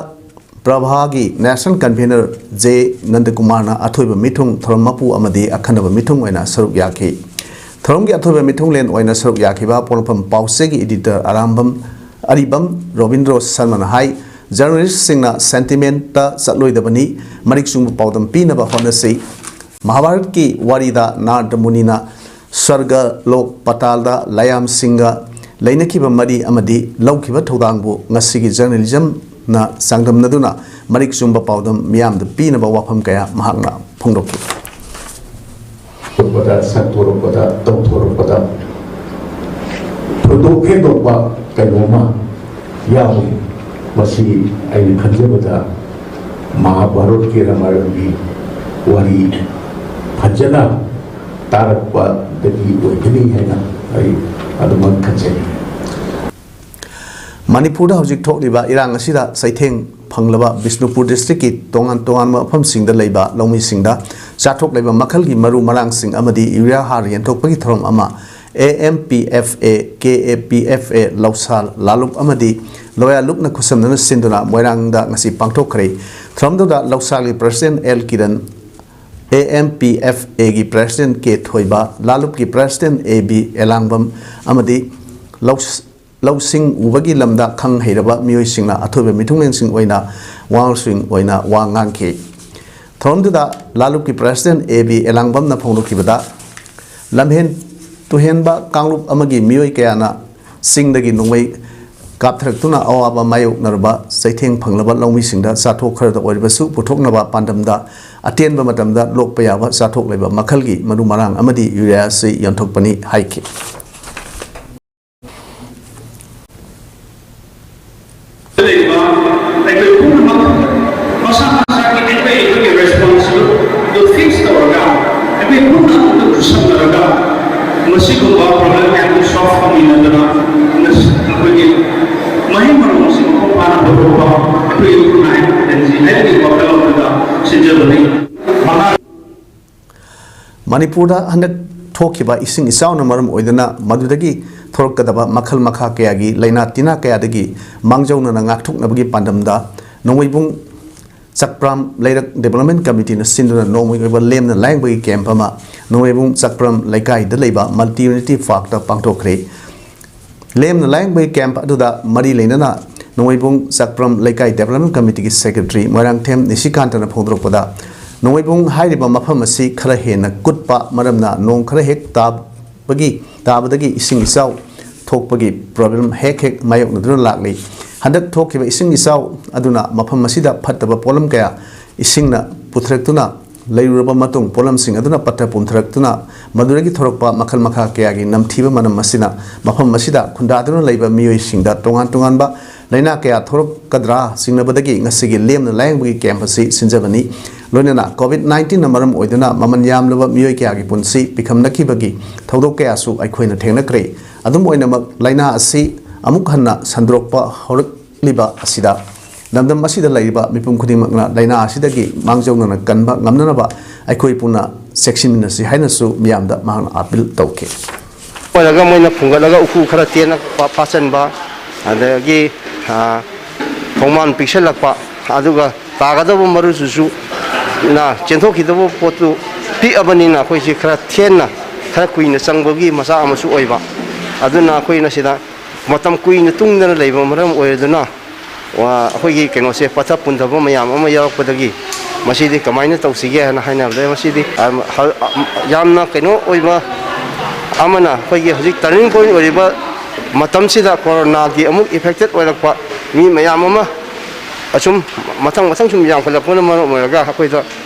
ꯄ꯭ꯔꯚꯥꯒꯤ national convener ꯖꯦ ꯅꯟꯗꯀꯨꯃꯥꯔꯅ ꯑꯊꯣꯏꯕ ꯃꯤꯊꯨꯡ, ꯊꯧꯔꯝ ꯃꯄꯨ ꯑꯃꯗꯤ ꯑꯈꯟꯅꯕ ꯃꯤꯊꯨꯡ ꯑꯣꯏꯅ ꯁꯔꯨꯛ ꯌꯥꯈꯤ꯫ ꯊꯧꯔꯝꯒꯤ ꯑꯊꯣꯏꯕ ꯃꯤꯊꯨꯡꯂꯦꯟ ꯑꯣꯏꯅ ꯁꯔꯨꯛ ꯌꯥꯈꯤꯕ ꯄꯣꯛꯅꯐꯝ ꯄꯥꯎꯆꯦꯒꯤ editor ꯑꯔꯥꯝꯕꯝ, ꯑꯔꯤꯕꯝ ꯔꯣꯕꯤꯟꯗ꯭ꯔꯣ ꯁꯔꯃꯅ ꯍꯥꯏ, journalistꯁꯤꯡꯅ sentimentꯇ ꯆꯠꯂꯣꯏꯗꯕꯅꯤ, ꯃꯔꯤꯛ ꯆꯨꯝꯕ ꯄꯥꯎꯗꯝ ꯄꯤꯅꯕ ꯍꯣꯠꯅꯁꯤ꯫ ꯃꯍꯥꯚꯥꯔꯠꯀꯤ ꯋꯥꯔꯤꯗ ꯅꯥꯔꯗ ꯃꯨꯅꯤꯅ ꯁ꯭ꯋꯔꯒ ꯂꯣꯛ ꯄꯇꯥꯜꯗ ꯂꯥꯏꯌꯥꯝꯁꯤꯡꯒ ꯂꯩꯅꯈꯤꯕ ꯃꯔꯤ ꯑꯃꯗꯤ ꯂꯧꯈꯤꯕ ꯊꯧꯗꯥꯡꯕꯨ ꯉꯁꯤꯒꯤ journalismꯅ ꯆꯥꯡꯗꯝꯅꯗꯨꯅ ꯃꯔꯤꯛ ꯆꯨꯝꯕ ꯄꯥꯎꯗꯝ ꯃꯤꯌꯥꯝꯗ ꯄꯤꯅꯕ ꯋꯥꯐꯝ ꯀꯌꯥ ꯃꯍꯥꯛꯅ ꯐꯣꯡꯗꯣꯛꯈꯤ꯫ ꯊꯣꯛꯄꯗ, ꯁꯛ ꯊꯣꯔꯛꯄꯗ, ꯇꯧꯊꯣꯔꯛꯄꯗ ꯊꯣꯏꯗꯣꯛ ꯍꯦꯟꯗꯣꯛꯄ ꯀꯩꯅꯣꯝꯃ ꯌꯥꯎꯏ꯫ ꯃꯁꯤ ꯑꯩꯅ ꯈꯟꯖꯕꯗ ꯃꯍꯥꯚꯥꯔꯠꯀꯤ ꯔꯥꯃꯥꯌꯟꯒꯤ ꯋꯥꯔꯤ ꯐꯖꯅ ꯇꯥꯔꯛꯄꯗꯒꯤ ꯑꯣꯏꯒꯅꯤ ꯍꯥꯏꯅ ꯑꯩ ꯑꯗꯨꯃꯛ ꯈꯟꯖꯩ꯫ ꯃꯅꯤꯄꯨꯔꯗ ꯍꯧꯖꯤꯛ ꯊꯣꯛꯂꯤꯕ ꯏꯔꯥꯡ ꯑꯁꯤꯗ ꯆꯩꯊꯦꯡ ꯐꯪꯂꯕ ꯕꯤꯁꯅꯨꯄꯨꯔ districtꯀꯤ ꯇꯣꯉꯥꯟ ꯇꯣꯉꯥꯟꯕ ꯃꯐꯝꯁꯤꯡꯗ ꯂꯩꯕ ꯂꯧꯃꯤꯁꯤꯡꯗ ꯆꯥꯊꯣꯛ ꯂꯩꯕ ꯃꯈꯜꯒꯤ ꯃꯔꯨ ꯃꯔꯥꯡꯁꯤꯡ ꯑꯃꯗꯤ ꯌꯨꯔꯤꯌꯥ ꯍꯥꯔ ꯌꯦꯟꯊꯣꯛꯄꯒꯤ ꯊꯧꯔꯝ ꯑꯃ A M P F A, K A P F A, ꯂꯧꯁꯥ ꯂꯥꯂꯨꯞ ꯑꯃꯗꯤ ꯂꯣꯌꯥ ꯂꯨꯞꯅ ꯈꯨꯠꯁꯝꯅꯅ ꯁꯤꯟꯗꯨꯅ ꯃꯣꯏꯔꯥꯡꯗ ꯉꯁꯤ ꯄꯥꯡꯊꯣꯛꯈ꯭ꯔꯦ꯫ ꯊꯧꯔꯝꯗꯨꯗ ꯂꯧꯁꯥꯒꯤ president L Kiran, A M P F ꯑꯦꯒꯤ president ꯀꯦ ꯊꯣꯏꯕ, ꯂꯥꯂꯨꯞꯀꯤ president ꯑꯦ ꯕꯤ ꯑꯦꯂꯥꯡꯕꯝ ꯑꯃꯗꯤ ꯂꯧ-, ꯂꯧꯁꯤꯡ ꯎꯕꯒꯤ ꯂꯝꯗ ꯈꯪ ꯍꯩꯔꯕ ꯃꯤꯑꯣꯏꯁꯤꯡꯅ ꯑꯊꯣꯏꯕ ꯃꯤꯊꯨꯡꯂꯦꯟꯁꯤꯡ ꯑꯣꯏꯅ ꯋꯥꯉꯥꯡꯁꯤꯡ ꯑꯣꯏꯅ ꯋꯥ ꯉꯥꯡꯈꯤ꯫ ꯊꯧꯔꯝꯗꯨꯗ ꯂꯥꯂꯨꯞꯀꯤ president ꯑꯦ ꯕꯤ ꯑꯦꯂꯥꯡꯕꯝꯅ ꯐꯣꯡꯗꯣꯛꯈꯤꯕꯗ, ꯂꯝꯍꯦꯟ ꯇꯨꯍꯦꯟꯕ ꯀꯥꯡꯂꯨꯞ ꯑꯃꯒꯤ ꯃꯤꯑꯣꯏ ꯀꯌꯥꯅ ꯆꯤꯡꯗꯒꯤ ꯅꯣꯡꯃꯩ ꯀꯥꯞꯊꯔꯛꯇꯨꯅ ꯑꯋꯥꯕ ꯃꯥꯌꯣꯛꯅꯔꯕ ꯆꯩꯊꯦꯡ ꯐꯪꯂꯕ ꯂꯧꯃꯤꯁꯤꯡꯗ ꯆꯥꯊꯣꯛ ꯈꯔꯗ ꯑꯣꯏꯔꯕꯁꯨ ꯄꯨꯊꯣꯛꯅꯕ ꯄꯥꯟꯗꯝꯗ ꯑꯇꯦꯟꯕ ꯃꯇꯝꯗ ꯂꯣꯛꯄ ꯌꯥꯕ ꯆꯥꯊꯣꯛ ꯂꯩꯕ ꯃꯈꯜꯒꯤ ꯃꯔꯨ ꯃꯔꯥꯡ ꯑꯃꯗꯤ ꯌꯨꯔꯤꯌꯥ ꯑꯁꯤ ꯌꯣꯟꯊꯣꯛꯄꯅꯤ ꯍꯥꯏꯈꯤ꯫ ꯂꯩꯕ ꯑꯩꯈꯣꯏ ꯄꯨꯝꯅꯃꯛ ꯃꯁꯥ ꯃꯁꯥꯒꯤ ꯑꯩꯈꯣꯏ ꯑꯩꯈꯣꯏꯒꯤ ꯔꯦꯁꯄꯣꯟꯁꯤꯕꯜꯗꯨ ꯐꯤꯛꯁ ꯇꯧꯔꯒ ꯑꯩꯈꯣꯏ ꯄꯨꯝꯅꯃꯛꯇ ꯈꯨꯠꯁꯝꯅꯔꯒ ꯃꯁꯤꯒꯨꯝꯕ ꯄ꯭ꯔꯣꯕ꯭ꯂꯦꯝ ꯃꯌꯥꯝꯗꯨ ꯁꯣꯜꯕ ꯇꯧꯃꯤꯟꯅꯗꯅ ꯃꯁꯤ ꯑꯩꯈꯣꯏꯒꯤ ꯃꯍꯩ ꯃꯔꯣꯡ ꯑꯁꯤ ꯃꯄꯨꯡ ꯐꯥꯅ ꯄꯨꯊꯣꯛꯄ ꯑꯩꯈꯣꯏꯒꯤ ꯈꯨꯟꯅꯥꯏ ꯈꯨꯟꯒꯪꯁꯤ ꯍꯥꯏꯕꯒꯤ ꯋꯥꯈꯜꯂꯣꯟꯗꯨꯗ ꯁꯤꯟꯖꯕꯅꯤ꯫ ꯃꯍꯥꯛ ꯃꯅꯤꯄꯨꯔꯗ ꯍꯟꯗꯛ ꯊꯣꯛꯈꯤꯕ ꯏꯁꯤꯡ ꯏꯆꯥꯎꯅ ꯃꯔꯝ ꯑꯣꯏꯗꯨꯅ ꯃꯗꯨꯗꯒꯤ ꯊꯣꯔꯛꯀꯗꯕ ꯃꯈꯜ ꯃꯈꯥ ꯀꯌꯥꯒꯤ ꯂꯥꯏꯅꯥ ꯇꯤꯟꯅꯥ ꯀꯌꯥꯗꯒꯤ ꯃꯥꯡꯖꯧꯅꯅ ꯉꯥꯛꯊꯣꯛꯅꯕꯒꯤ ꯄꯥꯟꯗꯝꯗ ꯅꯣꯡꯃꯩꯕꯨꯡ ꯆꯛꯄ꯭ꯔꯥꯝ ꯂꯩꯔꯛ ꯗꯤꯕꯦꯂꯞꯃꯦꯟ ꯀꯃꯤꯇꯤꯅ ꯁꯤꯟꯗꯨꯅ ꯅꯣꯡꯃꯒꯤ ꯑꯣꯏꯕ ꯂꯦꯝꯅ ꯂꯥꯏꯌꯦꯡꯕꯒꯤ ꯀꯦꯝꯞ ꯑꯃ ꯅꯣꯡꯃꯩꯕꯨꯡ ꯆꯛꯄ꯭ꯔꯥꯝ ꯂꯩꯀꯥꯏꯗ ꯂꯩꯕ ꯃꯜꯇꯤ ꯌꯨꯅꯤꯇꯤ ꯄꯥꯔꯛꯇ ꯄꯥꯡꯊꯣꯛꯈ꯭ꯔꯦ꯫ ꯂꯦꯝꯅ ꯂꯥꯏꯌꯦꯡꯕꯒꯤ ꯀꯦꯝꯞ ꯑꯗꯨꯗ ꯃꯔꯤ ꯂꯩꯅꯅ ꯅꯣꯡꯃꯩꯕꯨꯡ ꯆꯛꯄ꯭ꯔꯝ ꯂꯩꯀꯥꯏ ꯗꯤꯕꯦꯂꯞꯃꯦꯟ ꯀꯃꯤꯇꯤꯒꯤ ꯁꯦꯀ꯭ꯔꯦꯇꯔꯤ ꯃꯣꯏꯔꯥꯡꯊꯦꯝ ꯅꯤꯁꯤꯀꯥꯟꯇꯅ ꯐꯣꯡꯗꯣꯔꯛꯄꯗ, ꯅꯣꯡꯃꯩꯕꯨꯡ ꯍꯥꯏꯔꯤꯕ ꯃꯐꯝ ꯑꯁꯤ ꯈꯔ ꯍꯦꯟꯅ ꯀꯨꯠꯄ ꯃꯔꯝꯅ ꯅꯣꯡ ꯈꯔ ꯍꯦꯛ ꯇꯥꯕꯒꯤ, ꯇꯥꯕꯗꯒꯤ ꯏꯁꯤꯡ ꯏꯆꯥꯎ ꯊꯣꯛꯄꯒꯤ ꯄ꯭ꯔꯣꯕ꯭ꯂꯦꯝ ꯍꯦꯛ ꯍꯦꯛ ꯃꯥꯌꯣꯛꯅꯗꯨꯅ ꯂꯥꯛꯂꯤ꯫ ꯍꯟꯗꯛ ꯊꯣꯛꯈꯤꯕ ꯏꯁꯤꯡ ꯏꯆꯥꯎ ꯑꯗꯨꯅ ꯃꯐꯝ ꯑꯁꯤꯗ ꯐꯠꯇꯕ ꯄꯣꯠꯂꯝ ꯀꯌꯥ ꯏꯁꯤꯡꯅ ꯄꯨꯊꯔꯛꯇꯨꯅ ꯂꯩꯔꯨꯔꯕ ꯃꯇꯨꯡ, ꯄꯣꯠꯂꯝꯁꯤꯡ ꯑꯗꯨꯅ ꯄꯠꯊ ꯄꯨꯝꯊꯔꯛꯇꯨꯅ ꯃꯗꯨꯗꯒꯤ ꯊꯣꯔꯛꯄ ꯃꯈꯜ ꯃꯈꯥ ꯀꯌꯥꯒꯤ ꯅꯝꯊꯤꯕ ꯃꯅꯝ ꯑꯁꯤꯅ ꯃꯐꯝ ꯑꯁꯤꯗ ꯈꯨꯟꯗꯥꯗꯨꯅ ꯂꯩꯕ ꯃꯤꯑꯣꯏꯁꯤꯡꯗ ꯇꯣꯉꯥꯟ ꯇꯣꯉꯥꯟꯕ ꯂꯥꯏꯅꯥ ꯀꯌꯥ ꯊꯣꯔꯛꯀꯗ꯭ꯔꯥ ꯆꯤꯡꯅꯕꯗꯒꯤ ꯉꯁꯤꯒꯤ ꯂꯦꯝꯅ ꯂꯥꯏꯌꯦꯡꯕꯒꯤ ꯀꯦꯝꯞ ꯑꯁꯤ ꯁꯤꯟꯖꯕꯅꯤ꯫ ꯂꯣꯏꯅꯅ ꯀꯣꯚꯤꯗ ꯅꯥꯏꯟꯇꯤꯟꯅ ꯃꯔꯝ ꯑꯣꯏꯗꯨꯅ ꯃꯃꯜ ꯌꯥꯝꯂꯕ ꯃꯤꯑꯣꯏ ꯀꯌꯥꯒꯤ ꯄꯨꯟꯁꯤ ꯄꯤꯈꯝꯅꯈꯤꯕꯒꯤ ꯊꯧꯗꯣꯛ ꯀꯌꯥꯁꯨ ꯑꯩꯈꯣꯏꯅ ꯊꯦꯡꯅꯈ꯭ꯔꯦ꯫ ꯑꯗꯨꯝ ꯑꯣꯏꯅꯃꯛ, ꯂꯥꯏꯅꯥ ꯑꯁꯤ ꯑꯃꯨꯛ ꯍꯟꯅ ꯁꯟꯗꯣꯔꯛꯄ ꯍꯧꯔꯛꯂꯤꯕ ꯑꯁꯤꯗ ꯂꯝꯗꯝ ꯑꯁꯤꯗ ꯂꯩꯔꯤꯕ ꯃꯤꯄꯨꯝ ꯈꯨꯗꯤꯡꯃꯛꯅ ꯂꯥꯏꯅꯥ ꯑꯁꯤꯗꯒꯤ ꯃꯥꯡꯖꯧꯅꯅ ꯀꯟꯕ ꯉꯝꯅꯅꯕ ꯑꯩꯈꯣꯏ ꯄꯨꯟꯅ ꯆꯦꯛꯁꯤꯟꯃꯤꯟꯅꯁꯤ ꯍꯥꯏꯅꯁꯨ ꯃꯤꯌꯥꯝꯗ ꯃꯍꯥꯛꯅ ꯑꯥꯄꯤꯜ ꯇꯧꯈꯤ꯫ ꯑꯣꯏꯔꯒ ꯃꯣꯏꯅ ꯐꯨꯡꯒꯠꯂꯒ ꯎꯀꯨ ꯈꯔ ꯇꯦꯟꯅ ꯐꯥ-, ꯐꯥꯆꯟꯕ, ꯑꯗꯒꯤ, ꯑ, ꯈꯣꯡꯕꯥꯟ ꯄꯤꯛꯁꯜꯂꯛꯄ, ꯑꯗꯨꯒ ꯇꯥꯒꯗꯕ ꯃꯔꯨꯗꯨꯁꯨ ꯅ ꯆꯦꯟꯊꯣꯛꯈꯤꯗꯕ ꯄꯣꯠꯇꯨ ꯄꯤꯛꯑꯕꯅꯤꯅ ꯑꯩꯈꯣꯏꯁꯤ ꯈꯔ ꯊꯦꯟꯅ, ꯈꯔ ꯀꯨꯏꯅ ꯆꯪꯕꯒꯤ ꯃꯆꯥꯛ ꯑꯃꯁꯨ ꯑꯣꯏꯕ꯫ ꯑꯗꯨꯅ ꯑꯩꯈꯣꯏꯅ ꯁꯤꯗ ꯃꯇꯝ ꯀꯨꯏꯅ ꯇꯨꯡꯗꯅ ꯂꯩꯕ ꯃꯔꯝ ꯑꯣꯏꯔꯗꯨꯅ, ꯋꯥ-, ꯑꯩꯈꯣꯏꯒꯤ ꯀꯩꯅꯣꯁꯦ ꯄꯠꯊ ꯄꯨꯝꯊꯕ ꯃꯌꯥꯝ ꯑꯃ ꯌꯥꯎꯔꯛꯄꯗꯒꯤ ꯃꯁꯤꯗꯤ ꯀꯃꯥꯏꯅ ꯇꯧꯁꯤꯒꯦ ꯍꯥꯏꯅ ꯍꯥꯏꯅꯕꯗ, ꯃꯁꯤꯗꯤ, ꯑ, ꯍ-, ꯑ, ꯌꯥꯝꯅ ꯀꯩꯅꯣ ꯑꯣꯏꯕ ꯑꯃꯅ, ꯑꯩꯈꯣꯏꯒꯤ ꯍꯧꯖꯤꯛ ꯇꯔꯅꯤꯡ ꯄꯣꯏꯟ ꯑꯣꯏꯔꯤꯕ ꯃꯇꯝꯁꯤꯗ ꯀꯣꯔꯣꯅꯥꯒꯤ ꯑꯃꯨꯛ affected ꯑꯣꯏꯔꯛꯄ ꯃꯤ ꯃꯌꯥꯝ ꯑꯃ ꯑꯁꯨꯝ ꯃꯊꯪ ꯃꯊꯪ ꯁꯨꯝ ꯌꯥꯝꯈꯠꯂꯛꯄꯅ ꯃꯔꯝ ꯑꯣꯏꯔꯒ ꯑꯩꯈꯣꯏꯗ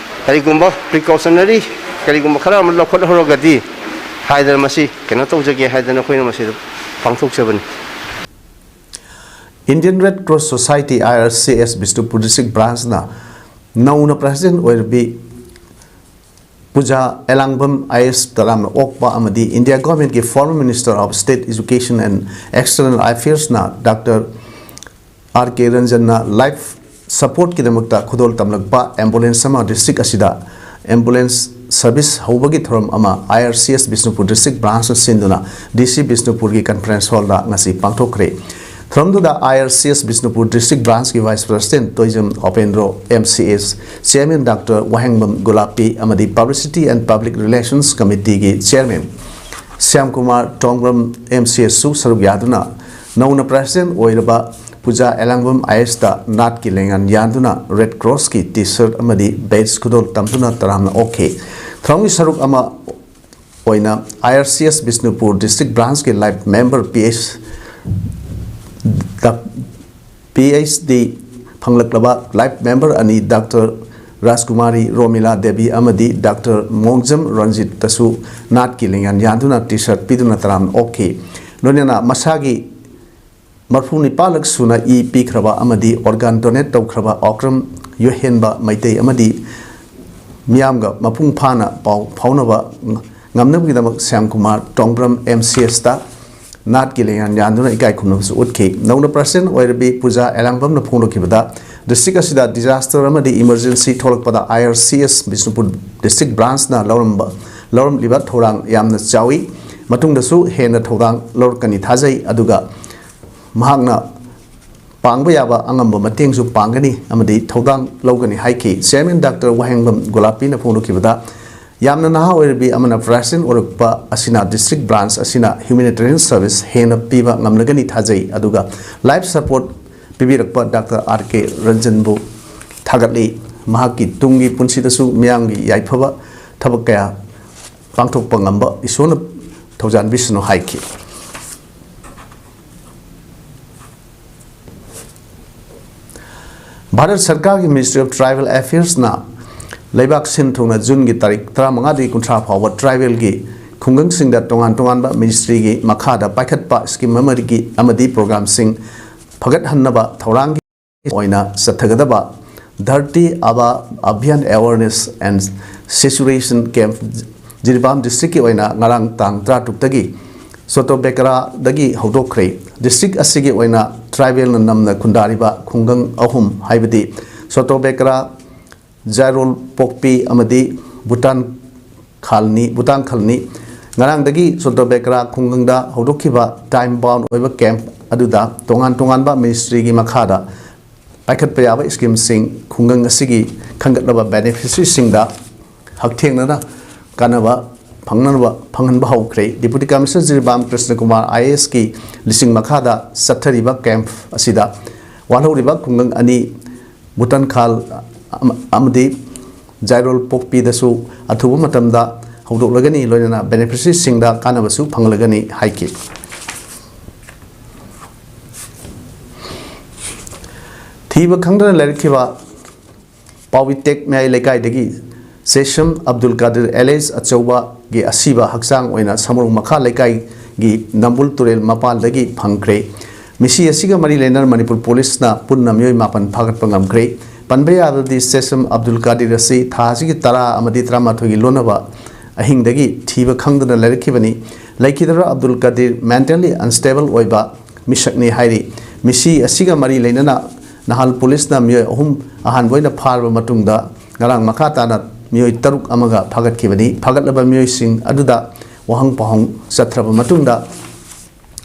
ꯀꯔꯤꯒꯨꯝꯕ precautionary ꯀꯔꯤꯒꯨꯝꯕ ꯈꯔ ꯑꯃ ꯂꯧꯈꯠꯍꯧꯔꯒꯗꯤ ꯍꯥꯏꯗꯅ ꯃꯁꯤ ꯀꯩꯅꯣ ꯇꯧꯖꯒꯦ ꯍꯥꯏꯗꯅ ꯑꯩꯈꯣꯏꯅ ꯃꯁꯤꯗ ꯄꯥꯡꯊꯣꯛꯆꯕꯅꯤ꯫ Indian Red Cross Society, I R C S, Bishnupur district branch ꯅ ꯅꯧꯅ president ꯑꯣꯏꯔꯕꯤ ꯄꯨꯖꯥ ꯑꯦꯂꯥꯡꯕꯝ ꯑꯥꯏ ꯑꯦꯁ ꯇꯔꯥꯝꯅ ꯑꯣꯛꯄ ꯑꯃꯗꯤ India Government ꯀꯤ former Minister of State Education and External Affairs ꯅ Doctor R K Ranjan ꯅ life support ꯀꯤꯗꯃꯛꯇ ꯈꯨꯗꯣꯜ ꯇꯝꯂꯛꯄ ambulance ꯑꯃ district ꯑꯁꯤꯗ ambulance service ꯍꯧꯕꯒꯤ ꯊꯧꯔꯝ ꯑꯃ I R C S Bishnupur district branch ꯅ ꯁꯤꯟꯗꯨꯅ D C ꯕꯤꯁꯅꯨꯄꯨꯔꯒꯤ conference hall ꯗ ꯉꯁꯤ ꯄꯥꯡꯊꯣꯛꯈ꯭ꯔꯦ꯫ ꯊꯧꯔꯝꯗꯨꯗ I R C S Bishnupur district branch ꯀꯤ vice president Toijam ꯑꯣꯄꯦꯟꯗ꯭ꯔꯣ, M C S chairman Doctor ꯋꯥꯍꯦꯡꯕꯝ ꯒꯨꯂꯥꯞꯄꯤ ꯑꯃꯗꯤ publicity and public relations committee ꯒꯤ chairman ꯁ꯭ꯌꯥꯝꯀꯨꯃꯥꯔ ꯇꯣꯡꯕ꯭ꯔꯝ, M C S ꯁꯨ ꯁꯔꯨꯛ ꯌꯥꯗꯨꯅ ꯅꯧꯅ president ꯑꯣꯏꯔꯕ ꯄꯨꯖꯥ ꯑꯦꯂꯥꯡꯕꯝ ꯑꯥꯏ ꯑꯦꯁ ꯇ ꯅꯥꯠꯀꯤ ꯂꯦꯡꯌꯥꯟ ꯌꯥꯟꯗꯨꯅ Red Cross ꯀꯤ T-shirt ꯑꯃꯗꯤ badge ꯈꯨꯗꯣꯜ ꯇꯝꯗꯨꯅ ꯇꯔꯥꯝꯅ ꯑꯣꯛꯈꯤ꯫ ꯊꯧꯔꯝꯒꯤ ꯁꯔꯨꯛ ꯑꯃ ꯑꯣꯏꯅ I R C S Bishnupur district branch ꯀꯤ life member P H ꯗ P H D ꯐꯪꯂꯛꯂꯕ life member ꯑꯅꯤ Doctor ꯔꯥꯖꯀꯨꯃꯥꯔꯤ ꯔꯣꯃꯤꯂꯥ ꯗꯦꯕꯤ ꯑꯃꯗꯤ Doctor ꯃꯣꯡꯖꯝ ꯔꯟꯖꯤꯠꯇꯁꯨ ꯅꯥꯠꯀꯤ ꯂꯦꯡꯌꯥꯟ ꯌꯥꯟꯗꯨꯅ T-shirt ꯄꯤꯗꯨꯅ ꯇꯔꯥꯝꯅ ꯑꯣꯛꯈꯤ꯫ ꯂꯣꯏꯅꯅ ꯃꯁꯥꯒꯤ ꯃꯔꯐꯨ ꯅꯤꯄꯥꯜꯂꯛ ꯁꯨꯅ ꯏ ꯄꯤꯈ꯭ꯔꯕ ꯑꯃꯗꯤ organ donate ꯇꯧꯈ꯭ꯔꯕ ꯑꯣꯀ꯭ꯔꯝ ꯌꯣꯍꯦꯟꯕ ꯃꯩꯇꯩ ꯑꯃꯗꯤ ꯃꯤꯌꯥꯝꯒ ꯃꯄꯨꯡ ꯐꯥꯅ ꯄꯥꯎ ꯐꯥꯎꯅꯕ ꯉꯝꯅꯕꯒꯤꯗꯃꯛ ꯁ꯭ꯌꯥꯝꯀꯨꯃꯥꯔ ꯇꯣꯡꯕ꯭ꯔꯝ M C S ꯇ ꯅꯥꯠꯀꯤ ꯂꯦꯡꯌꯥꯟ ꯌꯥꯟꯗꯨꯅ ꯏꯀꯥꯏ ꯈꯨꯝꯅꯕꯁꯨ ꯎꯠꯈꯤ꯫ ꯅꯧꯅ president ꯑꯣꯏꯔꯕꯤ ꯄꯨꯖꯥ ꯑꯦꯂꯥꯡꯕꯝꯅ ꯐꯣꯡꯗꯣꯛꯈꯤꯕꯗ, district ꯑꯁꯤꯗ disaster ꯑꯃꯗꯤ emergency ꯊꯣꯛꯂꯛꯄꯗ I R C S Bishnupur district branch ꯅ ꯂꯧꯔꯝꯕ, ꯂꯧꯔꯝꯂꯤꯕ ꯊꯧꯗꯥꯡ ꯌꯥꯝꯅ ꯆꯥꯎꯏ꯫ ꯃꯇꯨꯡꯗꯁꯨ ꯍꯦꯟꯅ ꯊꯧꯗꯥꯡ ꯂꯧꯔꯛꯀꯅꯤ ꯊꯥꯖꯩ꯫ ꯑꯗꯨꯒ ꯃꯍꯥꯛꯅ ꯄꯥꯡꯕ ꯌꯥꯕ ꯑꯉꯝꯕ ꯃꯇꯦꯡꯁꯨ ꯄꯥꯡꯒꯅꯤ ꯑꯃꯗꯤ ꯊꯧꯗꯥꯡ ꯂꯧꯒꯅꯤ ꯍꯥꯏꯈꯤ꯫ Chairman Doctor ꯋꯥꯍꯦꯡꯕꯝ ꯒꯣꯂꯥꯄꯤꯅ ꯐꯣꯡꯗꯣꯛꯈꯤꯕꯗ, ꯌꯥꯝꯅ ꯅꯍꯥ ꯑꯣꯏꯔꯕꯤ ꯑꯃꯅ president ꯑꯣꯏꯔꯛꯄ ꯑꯁꯤꯅ district branch ꯑꯁꯤꯅ humanitarian service ꯍꯦꯟꯅ ꯄꯤꯕ ꯉꯝꯂꯒꯅꯤ ꯊꯥꯖꯩ꯫ ꯑꯗꯨꯒ life support ꯄꯤꯕꯤꯔꯛꯄ Doctor R K ꯔꯟꯖꯟꯕꯨ ꯊꯥꯒꯠꯂꯤ꯫ ꯃꯍꯥꯛꯀꯤ ꯇꯨꯡꯒꯤ ꯄꯨꯟꯁꯤꯗꯁꯨ ꯃꯤꯌꯥꯝꯒꯤ ꯌꯥꯏꯐꯕ ꯊꯕꯛ ꯀꯌꯥ ꯄꯥꯡꯊꯣꯛꯄ ꯉꯝꯕ ꯏꯁꯣꯔꯅ ꯊꯧꯖꯥꯟꯕꯤꯁꯅꯨ ꯍꯥꯏꯈꯤ꯫ ꯚꯥꯔꯠ ꯁꯔꯀꯥꯔꯒꯤ Ministry of Tribal Affairsꯅ ꯂꯩꯕꯥꯛ ꯁꯤꯟ ꯊꯨꯡꯅ ꯖꯨꯟꯒꯤ ꯇꯥꯔꯤꯛ ꯇꯔꯥꯃꯉꯥꯗꯒꯤ ꯀꯨꯟꯊ꯭ꯔꯥ ꯐꯥꯎꯕ tribal ꯒꯤ ꯈꯨꯡꯒꯪꯁꯤꯡꯗ ꯇꯣꯉꯥꯟ ꯇꯣꯉꯥꯟꯕ ministry ꯒꯤ ꯃꯈꯥꯗ ꯄꯥꯏꯈꯠꯄ scheme ꯑꯃꯒꯤ ꯑꯃꯗꯤ program ꯁꯤꯡ ꯐꯒꯠꯍꯟꯅꯕ ꯊꯧꯔꯥꯡꯒꯤ ꯑꯣꯏꯅ ꯆꯠꯊꯒꯗꯕ Dharti Aaba Abhiyan Awareness and Saturation Camp Jiribam district ꯀꯤ ꯑꯣꯏꯅ ꯉꯔꯥꯡ ꯇꯥꯡ ꯇꯔꯥꯇꯔꯨꯛꯇꯒꯤ ꯁꯣꯇꯣꯕꯦꯀꯔꯥꯗꯒꯤ ꯍꯧꯗꯣꯛꯈ꯭ꯔꯦ꯫ District ꯑꯁꯤꯒꯤ ꯑꯣꯏꯅ tribal ꯅ ꯅꯝꯅ ꯈꯨꯟꯗꯥꯔꯤꯕ ꯈꯨꯡꯒꯪ ꯑꯍꯨꯝ, ꯍꯥꯏꯕꯗꯤ ꯁꯣꯇꯣꯕꯦꯀꯔꯥ, ꯖꯥꯏꯔꯣꯜ ꯄꯣꯛꯄꯤ ꯑꯃꯗꯤ ꯚꯨꯇꯥꯟ ꯈꯥꯜꯅꯤ, ꯚꯨꯇꯥꯟ ꯈꯜꯅꯤ꯫ ꯉꯔꯥꯡꯗꯒꯤ ꯁꯣꯇꯣꯕꯦꯀꯔꯥ ꯈꯨꯡꯒꯪꯗ ꯍꯧꯗꯣꯛꯈꯤꯕ time bound ꯑꯣꯏꯕ camp ꯑꯗꯨꯗ ꯇꯣꯉꯥꯟ ꯇꯣꯉꯥꯟꯕ ministry ꯒꯤ ꯃꯈꯥꯗ ꯄꯥꯏꯈꯠꯄ ꯌꯥꯕ scheme ꯁꯤꯡ ꯈꯨꯡꯒꯪ ꯑꯁꯤꯒꯤ ꯈꯟꯒꯠꯂꯕ beneficiary ꯁꯤꯡꯗ ꯍꯛꯊꯦꯡꯅꯅ ꯀꯥꯟꯅꯕ ꯐꯪꯅꯅꯕ ꯐꯪꯍꯟꯕ ꯍꯧꯈ꯭ꯔꯦ꯫ Deputy Commissioner Jiribam Krishna Kumar IAS ꯀꯤ ꯂꯨꯆꯤꯡ ꯃꯈꯥꯗ ꯆꯠꯊꯔꯤꯕ camp ꯑꯁꯤꯗ ꯋꯥꯠꯍꯧꯔꯤꯕ ꯈꯨꯡꯒꯪ ꯑꯅꯤ, ꯚꯨꯇꯥꯟ ꯈꯥꯜ ꯑꯃ-, ꯑꯃꯗꯤ ꯖꯥꯏꯔꯣꯜ ꯄꯣꯛꯄꯤꯗꯁꯨ ꯑꯊꯨꯕ ꯃꯇꯝꯗ ꯍꯧꯗꯣꯛꯂꯒꯅꯤ, ꯂꯣꯏꯅꯅ beneficiary ꯁꯤꯡꯗ ꯀꯥꯟꯅꯕꯁꯨ ꯐꯪꯂꯒꯅꯤ ꯍꯥꯏꯈꯤ꯫ ꯊꯤꯕ ꯈꯪꯗꯅ ꯂꯩꯔꯛꯈꯤꯕ ꯄꯥꯎꯕꯤꯇꯦꯛ ꯃꯌꯥꯏ ꯂꯩꯀꯥꯏꯗꯒꯤ ꯁꯦꯁꯝ ꯑꯕꯗꯨꯜ ꯀꯥꯗꯤꯔ alias ꯑꯆꯧꯕꯒꯤ ꯑꯁꯤꯕ ꯍꯛꯆꯥꯡ ꯑꯣꯏꯅ ꯁꯃꯨꯔꯨꯡ ꯃꯈꯥ ꯂꯩꯀꯥꯏꯒꯤ ꯅꯝꯕꯨꯜ ꯇꯨꯔꯦꯜ ꯃꯄꯥꯟꯗꯒꯤ ꯐꯪꯈ꯭ꯔꯦ꯫ ꯃꯤꯁꯤ ꯑꯁꯤꯒ ꯃꯔꯤ ꯂꯩꯅꯅ ꯃꯅꯤꯄꯨꯔ ꯄꯨꯂꯤꯁꯅ ꯄꯨꯟꯅ ꯃꯤꯑꯣꯏ ꯃꯥꯄꯟ ꯐꯥꯒꯠꯄ ꯉꯝꯈ꯭ꯔꯦ꯫ ꯄꯟꯕ ꯌꯥꯔꯕꯗꯤ ꯁꯦꯁꯝ ꯑꯕꯗꯨꯜ ꯀꯥꯗꯤꯔ ꯑꯁꯤ ꯊꯥ ꯑꯁꯤꯒꯤ ꯇꯔꯥ ꯑꯃꯗꯤ ꯇꯔꯥꯃꯥꯊꯣꯏꯒꯤ ꯂꯣꯟꯅꯕ ꯑꯍꯤꯡꯗꯒꯤ ꯊꯤꯕ ꯈꯪꯗꯅ ꯂꯩꯔꯛꯈꯤꯕꯅꯤ꯫ ꯂꯩꯈꯤꯗꯕ ꯑꯕꯗꯨꯜ ꯀꯥꯗꯤꯔ mentally unstable ꯑꯣꯏꯕ ꯃꯤꯁꯛꯅꯤ ꯍꯥꯏꯔꯤ꯫ ꯃꯤꯁꯤ ꯑꯁꯤꯒ ꯃꯔꯤ ꯂꯩꯅꯅ ꯅꯍꯥꯜ ꯄꯨꯂꯤꯁꯅ ꯃꯤꯑꯣꯏ ꯑꯍꯨꯝ ꯑꯍꯥꯟꯕ ꯑꯣꯏꯅ ꯐꯥꯔꯕ ꯃꯇꯨꯡꯗ ꯉꯔꯥꯡ ꯃꯈꯥ ꯇꯥꯅ ꯃꯤꯑꯣꯏ ꯇꯔꯨꯛ ꯑꯃꯒ ꯐꯥꯒꯠꯈꯤꯕꯅꯤ꯫ ꯐꯥꯒꯠꯂꯕ ꯃꯤꯑꯣꯏꯁꯤꯡ ꯑꯗꯨꯗ ꯋꯥꯍꯪ ꯄꯥꯎꯍꯪ ꯆꯠꯊꯔꯕ ꯃꯇꯨꯡꯗ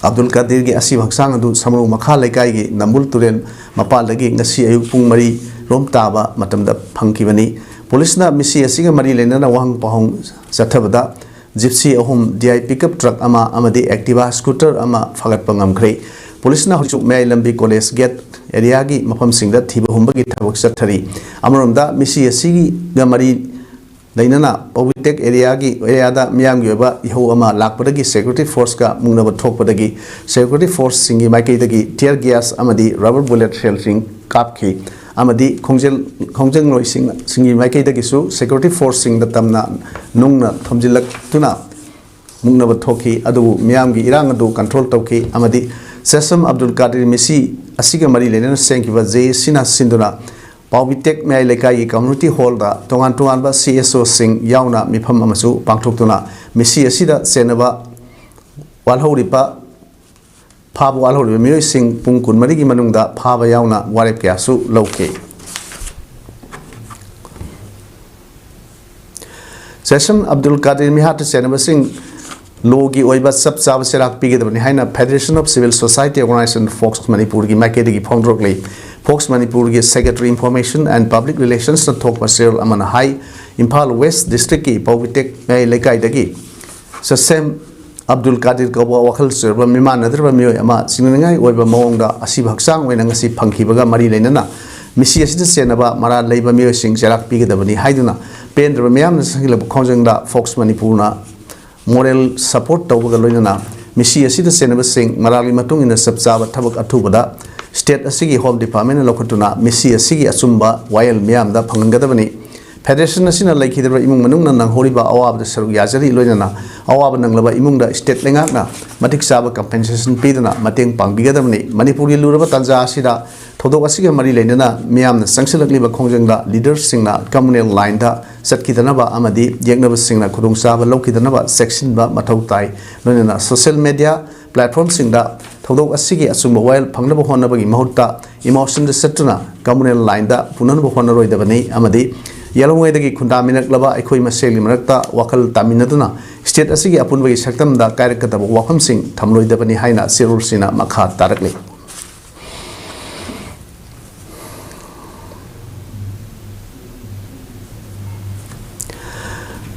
ꯑꯕꯗꯨꯜ ꯀꯥꯗꯤꯔꯒꯤ ꯑꯁꯤꯕ ꯍꯛꯆꯥꯡ ꯑꯗꯨ ꯁꯃꯨꯔꯨꯡ ꯃꯈꯥ ꯂꯩꯀꯥꯏꯒꯤ ꯅꯝꯕꯨꯜ ꯇꯨꯔꯦꯜ ꯃꯄꯥꯜꯗꯒꯤ ꯉꯁꯤ ꯑꯌꯨꯛ ꯄꯨꯡ ꯃꯔꯤ ꯔꯣꯝ ꯇꯥꯕ ꯃꯇꯝꯗ ꯐꯪꯈꯤꯕꯅꯤ꯫ ꯄꯨꯂꯤꯁꯅ ꯃꯤꯁꯤ ꯑꯁꯤꯒ ꯃꯔꯤ ꯂꯩꯅꯅ ꯋꯥꯍꯪ ꯄꯥꯎꯍꯪ ꯆꯠꯊꯕꯗ ꯖꯤꯞꯁꯤ ꯑꯍꯨꯝ, ꯗꯤ ꯑꯥꯏ pickup truck ꯑꯃ ꯑꯃꯗꯤ Activa scooter ꯑꯃ ꯐꯥꯒꯠꯄ ꯉꯝꯈ꯭ꯔꯦ꯫ ꯄꯨꯂꯤꯁꯅ ꯍꯧꯖꯤꯛ ꯃꯌꯥꯏ ꯂꯝꯕꯤ college gate area ꯒꯤ ꯃꯐꯝꯁꯤꯡꯗ ꯊꯤꯕ ꯍꯨꯝꯕꯒꯤ ꯊꯕꯛ ꯆꯠꯊꯔꯤ꯫ ꯑꯃꯔꯣꯝꯗ ꯃꯤꯁꯤ ꯑꯁꯤꯒ ꯃꯔꯤ ꯂꯩꯅꯅ ꯄꯥꯎꯕꯤꯇꯦꯛ area ꯒꯤ, area ꯗ ꯃꯤꯌꯥꯝꯒꯤ ꯑꯣꯏꯕ ꯏꯍꯧ ꯑꯃ ꯂꯥꯛꯄꯗꯒꯤ security force ꯀ ꯃꯨꯛꯅꯕ ꯊꯣꯛꯄꯗꯒꯤ security force ꯁꯤꯡꯒꯤ ꯃꯥꯏꯀꯩꯗꯒꯤ tear gas ꯑꯃꯗꯤ rubber bullet shell ꯁꯤꯡ ꯀꯥꯞꯈꯤ꯫ ꯑꯃꯗꯤ ꯈꯣꯡꯖꯦꯜ ꯈꯣꯡꯖꯪꯂꯣꯏꯁꯤꯡ ꯁꯤꯡꯒꯤ ꯃꯥꯏꯀꯩꯗꯒꯤꯁꯨ ꯁꯦꯀ꯭ꯌꯨꯔꯤꯇꯤ ꯐꯣꯔꯁꯁꯤꯡꯗ ꯇꯝꯅ ꯅꯨꯡꯅ ꯊꯣꯝꯖꯤꯜꯂꯛꯇꯨꯅ ꯃꯨꯛꯅꯕ ꯊꯣꯛꯈꯤ꯫ ꯑꯗꯨꯕꯨ ꯃꯤꯌꯥꯝꯒꯤ ꯏꯔꯥꯡ ꯑꯗꯨ ꯀꯟꯇ꯭ꯔꯣꯜ ꯇꯧꯈꯤ ꯑꯃꯗꯤ ꯁꯦꯁꯝ ꯑꯕꯗꯨꯜ ꯀꯥꯗꯤꯔ ꯃꯤꯁꯤ ꯑꯁꯤꯒ ꯃꯔꯤ ꯂꯩꯅꯅ ꯁꯦꯝꯈꯤꯕ ꯖꯦ ꯑꯦ ꯁꯤꯅ ꯁꯤꯟꯗꯨꯅ ꯄꯥꯎꯕꯤꯇꯦꯛ ꯃꯌꯥꯏ ꯂꯩꯀꯥꯏꯒꯤ ꯀꯝꯃ꯭ꯌꯨꯅꯤꯇꯤ ꯍꯣꯜꯗ ꯇꯣꯉꯥꯟ ꯇꯣꯉꯥꯟꯕ ꯁꯤ ꯑꯦꯁ ꯑꯣꯁꯤꯡ ꯌꯥꯎꯅ ꯃꯤꯐꯝ ꯑꯃꯁꯨ ꯄꯥꯡꯊꯣꯛꯇꯨꯅ ꯃꯤꯁꯤ ꯑꯁꯤꯗ ꯆꯦꯟꯅꯕ ꯋꯥꯠꯍꯧꯔꯤꯕ ꯐꯥꯕ ꯋꯥꯠꯍꯧꯔꯤꯕ ꯃꯤꯑꯣꯏꯁꯤꯡ ꯄꯨꯡ ꯀꯨꯟꯃꯔꯤꯒꯤ ꯃꯅꯨꯡꯗ ꯐꯥꯕ ꯌꯥꯎꯅ ꯋꯥꯔꯦꯞ ꯀꯌꯥꯁꯨ ꯂꯧꯈꯤ꯫ ꯁꯦꯁꯝ ꯑꯕꯗꯨꯜ ꯀꯥꯗꯤꯔ ꯃꯤꯍꯥꯠꯇ ꯆꯦꯟꯅꯕꯁꯤꯡ ꯂꯣꯒꯤ ꯑꯣꯏꯕ ꯆꯞ ꯆꯥꯕ ꯆꯩꯔꯥꯛ ꯄꯤꯒꯗꯕꯅꯤ ꯍꯥꯏꯅ Federation of Civil Society Organization, fox ꯃꯅꯤꯄꯨꯔꯒꯤ ꯃꯥꯏꯀꯩꯗꯒꯤ ꯐꯣꯡꯗꯣꯔꯛꯂꯤ꯫ ꯐꯣꯛꯁ ꯃꯅꯤꯄꯨꯔꯒꯤ Secretary Information and Public Relationsꯅ ꯊꯣꯛꯄ ꯆꯦꯔꯣꯜ ꯑꯃꯅ ꯍꯥꯏ, ꯏꯝꯐꯥꯜ ꯋꯦꯁ ꯗꯤꯁꯇ꯭ꯔꯤꯛꯀꯤ ꯄꯥꯎꯕꯤꯇꯦꯛ ꯃꯌꯥꯏ ꯂꯩꯀꯥꯏꯗꯒꯤ ꯁꯁꯦꯝ ꯑꯕꯗꯨꯜ ꯀꯥꯗꯤꯔ ꯀꯧꯕ ꯋꯥꯈꯜ ꯆꯣꯏꯔꯕ ꯃꯤꯃꯥꯟꯅꯗ꯭ꯔꯕ ꯃꯤꯑꯣꯏ ꯑꯃ ꯆꯤꯡꯅꯅꯤꯡꯉꯥꯏ ꯑꯣꯏꯕ ꯃꯑꯣꯡꯗ ꯑꯁꯤꯕ ꯍꯛꯆꯥꯡ ꯑꯣꯏꯅ ꯉꯁꯤ ꯐꯪꯈꯤꯕꯒ ꯃꯔꯤ ꯂꯩꯅꯅ ꯃꯤꯁꯤ ꯑꯁꯤꯗ ꯆꯦꯟꯅꯕ ꯃꯔꯥꯜ ꯂꯩꯕ ꯃꯤꯑꯣꯏꯁꯤꯡ ꯆꯩꯔꯥꯛ ꯄꯤꯒꯗꯕꯅꯤ ꯍꯥꯏꯗꯨꯅ ꯄꯦꯟꯗ꯭ꯔꯕ ꯃꯤꯌꯥꯝꯅ ꯆꯪꯁꯤꯜꯂꯕ ꯈꯣꯡꯖꯪꯗ ꯐꯣꯛꯁ ꯃꯅꯤꯄꯨꯔꯅ ꯃꯣꯔꯦꯜ ꯁꯄꯣꯔꯠ ꯇꯧꯕꯒ ꯂꯣꯏꯅꯅ ꯃꯤꯁꯤ ꯑꯁꯤꯗ ꯆꯦꯟꯅꯕꯁꯤꯡ ꯃꯔꯥꯜꯒꯤ ꯃꯇꯨꯡ ꯏꯟꯅ ꯆꯞ ꯆꯥꯕ ꯊꯕꯛ ꯑꯊꯨꯕꯗ ꯁ꯭ꯇꯦꯠ ꯑꯁꯤꯒꯤ ꯍꯣꯝ ꯗꯤꯄꯥꯔꯠꯃꯦꯟꯅ ꯂꯧꯈꯠꯇꯨꯅ ꯃꯤꯁꯤ ꯑꯁꯤꯒꯤ ꯑꯆꯨꯝꯕ ꯋꯥꯌꯦꯜ ꯃꯤꯌꯥꯝꯗ ꯐꯪꯍꯟꯒꯗꯕꯅꯤ꯫ ꯐꯦꯗꯔꯦꯁꯟ ꯑꯁꯤꯅ ꯂꯩꯈꯤꯗ꯭ꯔꯕ ꯏꯃꯨꯡ ꯃꯅꯨꯡꯅ ꯅꯪꯍꯧꯔꯤꯕ ꯑꯋꯥꯕꯗ ꯁꯔꯨꯛ ꯌꯥꯖꯔꯤ, ꯂꯣꯏꯅꯅ ꯑꯋꯥꯕ ꯅꯪꯂꯕ ꯏꯃꯨꯡꯗ ꯁ꯭ꯇꯦꯠ ꯂꯩꯉꯥꯛꯅ ꯃꯇꯤꯛ ꯆꯥꯕ ꯀꯝꯄꯦꯟꯁꯦꯁꯟ ꯄꯤꯗꯨꯅ ꯃꯇꯦꯡ ꯄꯥꯡꯕꯤꯒꯗꯕꯅꯤ꯫ ꯃꯅꯤꯄꯨꯔꯒꯤ ꯂꯨꯔꯕ ꯇꯥꯟꯖꯥ ꯑꯁꯤꯗ ꯊꯧꯗꯣꯛ ꯑꯁꯤꯒ ꯃꯔꯤ ꯂꯩꯅꯅ ꯃꯤꯌꯥꯝꯅ ꯆꯪꯁꯤꯜꯂꯛꯂꯤꯕ ꯈꯣꯡꯖꯪꯗ ꯂꯤꯗꯔꯁꯤꯡꯅ ꯀꯝꯃꯨꯅꯦꯜ ꯂꯥꯏꯟꯗ ꯆꯠꯈꯤꯗꯅꯕ ꯑꯃꯗꯤ ꯌꯦꯛꯅꯕꯁꯤꯡꯅ ꯈꯨꯗꯣꯡꯆꯥꯕ ꯂꯧꯈꯤꯗꯅꯕ ꯆꯦꯛꯁꯤꯟꯕ ꯃꯊꯧ ꯇꯥꯏ꯫ ꯂꯣꯏꯅꯅ ꯁꯣꯁꯤꯌꯦꯜ ꯃꯦꯗꯤꯌꯥ ꯄ꯭ꯂꯦꯠꯐꯣꯝꯁꯤꯡꯗ ꯊꯧꯗꯣꯛ ꯑꯁꯤꯒꯤ ꯑꯆꯨꯝꯕ ꯋꯥꯌꯦꯜ ꯐꯪꯅꯕ ꯍꯣꯠꯅꯕꯒꯤ ꯃꯍꯨꯠꯇ ꯏꯃꯣꯁꯟꯗ ꯆꯠꯇꯨꯅ ꯀꯝꯃꯨꯅꯦꯜ ꯂꯥꯏꯟꯗ ꯄꯨꯅꯅꯕ ꯍꯣꯠꯅꯔꯣꯏꯗꯕꯅꯤ ꯑꯃꯗꯤ ꯌꯦꯜꯍꯧꯉꯩꯗꯒꯤ ꯈꯨꯟꯗꯥꯃꯤꯟꯅꯔꯛꯂꯕ ꯑꯩꯈꯣꯏ ꯃꯁꯦꯜꯒꯤ ꯃꯔꯛꯇ ꯋꯥꯈꯜ ꯇꯥꯃꯤꯟꯅꯗꯨꯅ ꯁ꯭ꯇꯦꯠ ꯑꯁꯤꯒꯤ ꯑꯄꯨꯟꯕꯒꯤ ꯁꯛꯇꯝꯗ ꯀꯥꯏꯔꯛꯀꯗꯕ ꯋꯥꯐꯝꯁꯤꯡ ꯊꯝꯂꯣꯏꯗꯕꯅꯤ ꯍꯥꯏꯅ ꯆꯦꯔꯣꯜꯁꯤꯅ ꯃꯈꯥ ꯇꯥꯔꯛꯂꯤ꯫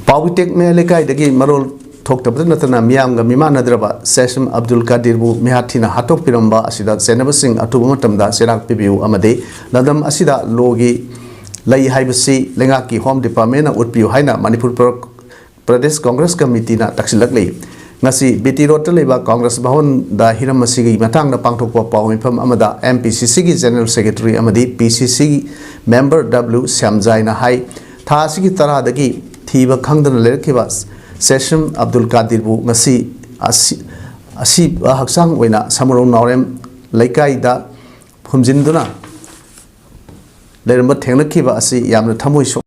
ꯄꯥꯎꯕꯤꯇꯦꯛ ꯃꯌꯥꯏ ꯂꯩꯀꯥꯏꯗꯒꯤ ꯃꯔꯣꯜ ꯊꯣꯛꯇꯕꯇ ꯅꯠꯇꯅ ꯃꯤꯌꯥꯝꯒ ꯃꯤꯃꯥꯟꯅꯗ꯭ꯔꯕ ꯁꯦꯁꯝ ꯑꯕꯗꯨꯜ ꯀꯥꯗꯤꯔꯕꯨ ꯃꯤꯍꯥꯠ ꯊꯤꯅ ꯍꯥꯠꯇꯣꯛꯄꯤꯔꯝꯕ ꯑꯁꯤꯗ ꯆꯦꯟꯅꯕꯁꯤꯡ ꯑꯊꯨꯕ ꯃꯇꯝꯗ ꯆꯩꯔꯥꯛ ꯄꯤꯕꯤꯌꯨ ꯑꯃꯗꯤ ꯂꯝꯗꯝ ꯑꯁꯤꯗ ꯂꯣꯒꯤ ꯂꯩ ꯍꯥꯏꯕꯁꯤ ꯂꯩꯉꯥꯛꯀꯤ ꯍꯣꯝ ꯗꯤꯄꯥꯔꯠꯃꯦꯟꯅ ꯎꯠꯄꯤꯌꯨ ꯍꯥꯏꯅ ꯃꯅꯤꯄꯨꯔ ꯄ꯭ꯔ-, ꯄ꯭ꯔꯗꯦꯁ ꯀꯣꯡꯒ꯭ꯔꯦꯁ ꯀꯃꯤꯇꯤꯅ ꯇꯛꯁꯤꯜꯂꯛꯂꯤ꯫ ꯉꯁꯤ ꯕꯤ ꯇꯤ ꯔꯣꯗꯇ ꯂꯩꯕ ꯀꯣꯡꯒ꯭ꯔꯦꯁ ꯚꯋꯟꯗ ꯍꯤꯔꯝ ꯑꯁꯤꯒꯤ ꯃꯇꯥꯡꯗ ꯄꯥꯡꯊꯣꯛꯄ ꯄꯥꯎ ꯃꯤꯐꯝ ꯑꯃꯗ ꯑꯦꯝ ꯄꯤ ꯁꯤ ꯁꯤꯒꯤ ꯖꯦꯅꯔꯦꯜ ꯁꯦꯀ꯭ꯔꯦꯇꯔꯤ ꯑꯃꯗꯤ ꯄꯤ ꯁꯤ ꯁꯤꯒꯤ ꯃꯦꯝꯕꯔ ꯗꯕ꯭ꯂꯤꯎ ꯁ꯭ꯌꯥꯝꯖꯥꯏꯅ ꯍꯥꯏ, ꯊꯥ ꯑꯁꯤꯒꯤ ꯇꯔꯥꯗꯒꯤ ꯊꯤꯕ ꯈꯪꯗꯅ ꯂꯩꯔꯛꯈꯤꯕ ꯁꯦꯁꯝ ꯑꯕꯗꯨꯜ ꯀꯥꯗꯤꯔꯕꯨ ꯉꯁꯤ ꯑꯁꯤ, ꯑꯁꯤꯕ ꯍꯛꯆꯥꯡ ꯑꯣꯏꯅ ꯁꯃꯨꯔꯧ ꯅꯥꯎꯔꯦꯝ ꯂꯩꯀꯥꯏꯗ ꯐꯨꯝꯖꯤꯟꯗꯨꯅ ꯂꯩꯔꯝꯕ ꯊꯦꯡꯅꯈꯤꯕ ꯑꯁꯤ ꯌꯥꯝꯅ ꯊꯃꯣꯏ ꯁꯣꯛ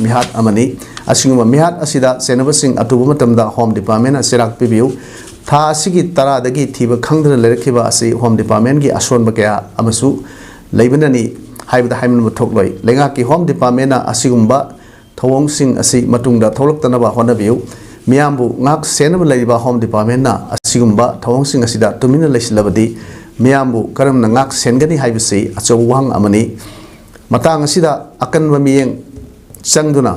ꯃꯤꯍꯥꯠ ꯑꯃꯅꯤ꯫ ꯑꯁꯤꯒꯨꯝꯕ ꯃꯤꯍꯥꯠ ꯑꯁꯤꯗ ꯆꯦꯟꯅꯕꯁꯤꯡ ꯑꯊꯨꯕ ꯃꯇꯝꯗ ꯍꯣꯝ ꯗꯤꯄꯥꯔꯠꯃꯦꯟꯅ ꯆꯩꯔꯥꯛ ꯄꯤꯕꯤꯌꯨ꯫ ꯊꯥ ꯑꯁꯤꯒꯤ ꯇꯔꯥꯗꯒꯤ ꯊꯤꯕ ꯈꯪꯗꯅ ꯂꯩꯔꯛꯈꯤꯕ ꯑꯁꯤ ꯍꯣꯝ ꯗꯤꯄꯥꯔꯠꯃꯦꯟꯒꯤ ꯑꯁꯣꯟꯕ ꯀꯌꯥ ꯑꯃꯁꯨ ꯂꯩꯕꯅꯅꯤ ꯍꯥꯏꯕꯗ ꯍꯥꯏꯃꯟꯕ ꯊꯣꯛꯂꯣꯏ꯫ ꯂꯩꯉꯥꯛꯀꯤ ꯍꯣꯝ ꯗꯤꯄꯥꯔꯠꯃꯦꯟꯅ ꯑꯁꯤꯒꯨꯝꯕ ꯊꯧꯑꯣꯡꯁꯤꯡ ꯑꯁꯤ ꯃꯇꯨꯡꯗ ꯊꯣꯛꯂꯛꯇꯅꯕ ꯍꯣꯠꯅꯕꯤꯌꯨ꯫ ꯃꯤꯌꯥꯝꯕꯨ ꯉꯥꯛ ꯁꯦꯟꯅꯕ ꯂꯩꯔꯤꯕ ꯍꯣꯝ ꯗꯤꯄꯥꯔꯠꯃꯦꯟꯅ ꯑꯁꯤꯒꯨꯝꯕ ꯊꯧꯑꯣꯡꯁꯤꯡ ꯑꯁꯤꯗ ꯇꯨꯃꯤꯟꯅ ꯂꯩꯁꯤꯜꯂꯕꯗꯤ ꯃꯤꯌꯥꯝꯕꯨ ꯀꯔꯝꯅ ꯉꯥꯛ ꯁꯦꯟꯒꯅꯤ ꯍꯥꯏꯕꯁꯤ ꯑꯆꯧꯕ ꯋꯥꯍꯪ ꯑꯃꯅꯤ꯫ ꯃꯇꯥꯡ ꯑꯁꯤꯗ ꯑꯀꯟꯕ ꯃꯤꯠꯌꯦꯡ ꯆꯪꯗꯨꯅ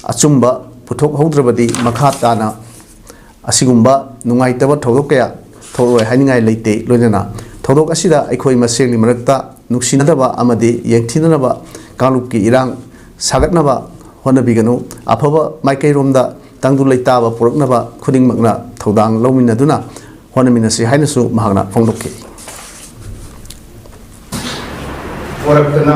ꯑꯆꯨꯝꯕ ꯄꯨꯊꯣꯛꯍꯧꯗ꯭ꯔꯕꯗꯤ ꯃꯈꯥ ꯇꯥꯅ ꯑꯁꯤꯒꯨꯝꯕ ꯅꯨꯡꯉꯥꯏꯇꯕ ꯊꯧꯗꯣꯛ ꯀꯌꯥ ꯊꯣꯛꯂꯣꯏ ꯍꯥꯏꯅꯤꯡꯉꯥꯏ ꯂꯩꯇꯦ꯫ ꯂꯣꯏꯅꯅ ꯊꯧꯗꯣꯛ ꯑꯁꯤꯗ ꯑꯩꯈꯣꯏ ꯃꯁꯦꯜꯒꯤ ꯃꯔꯛꯇ ꯅꯨꯡꯁꯤꯅꯗꯕ ꯑꯃꯗꯤ ꯌꯦꯡꯊꯤꯅꯅꯕ ꯀꯥꯡꯂꯨꯞꯀꯤ ꯏꯔꯥꯡ ꯁꯥꯒꯠꯅꯕ ꯍꯣꯠꯅꯕꯤꯒꯅꯨ꯫ ꯑꯐꯕ ꯃꯥꯏꯀꯩꯔꯣꯝꯗ ꯇꯪꯗꯨ ꯂꯩꯇꯥꯕ ꯄꯨꯔꯛꯅꯕ ꯈꯨꯗꯤꯡꯃꯛꯅ ꯊꯧꯗꯥꯡ ꯂꯧꯃꯤꯟꯅꯗꯨꯅ ꯍꯣꯠꯅꯃꯤꯟꯅꯁꯤ ꯍꯥꯏꯅꯁꯨ ꯃꯍꯥꯛꯅ ꯐꯣꯡꯗꯣꯛꯈꯤ꯫ ꯄꯨꯔꯛꯇꯅ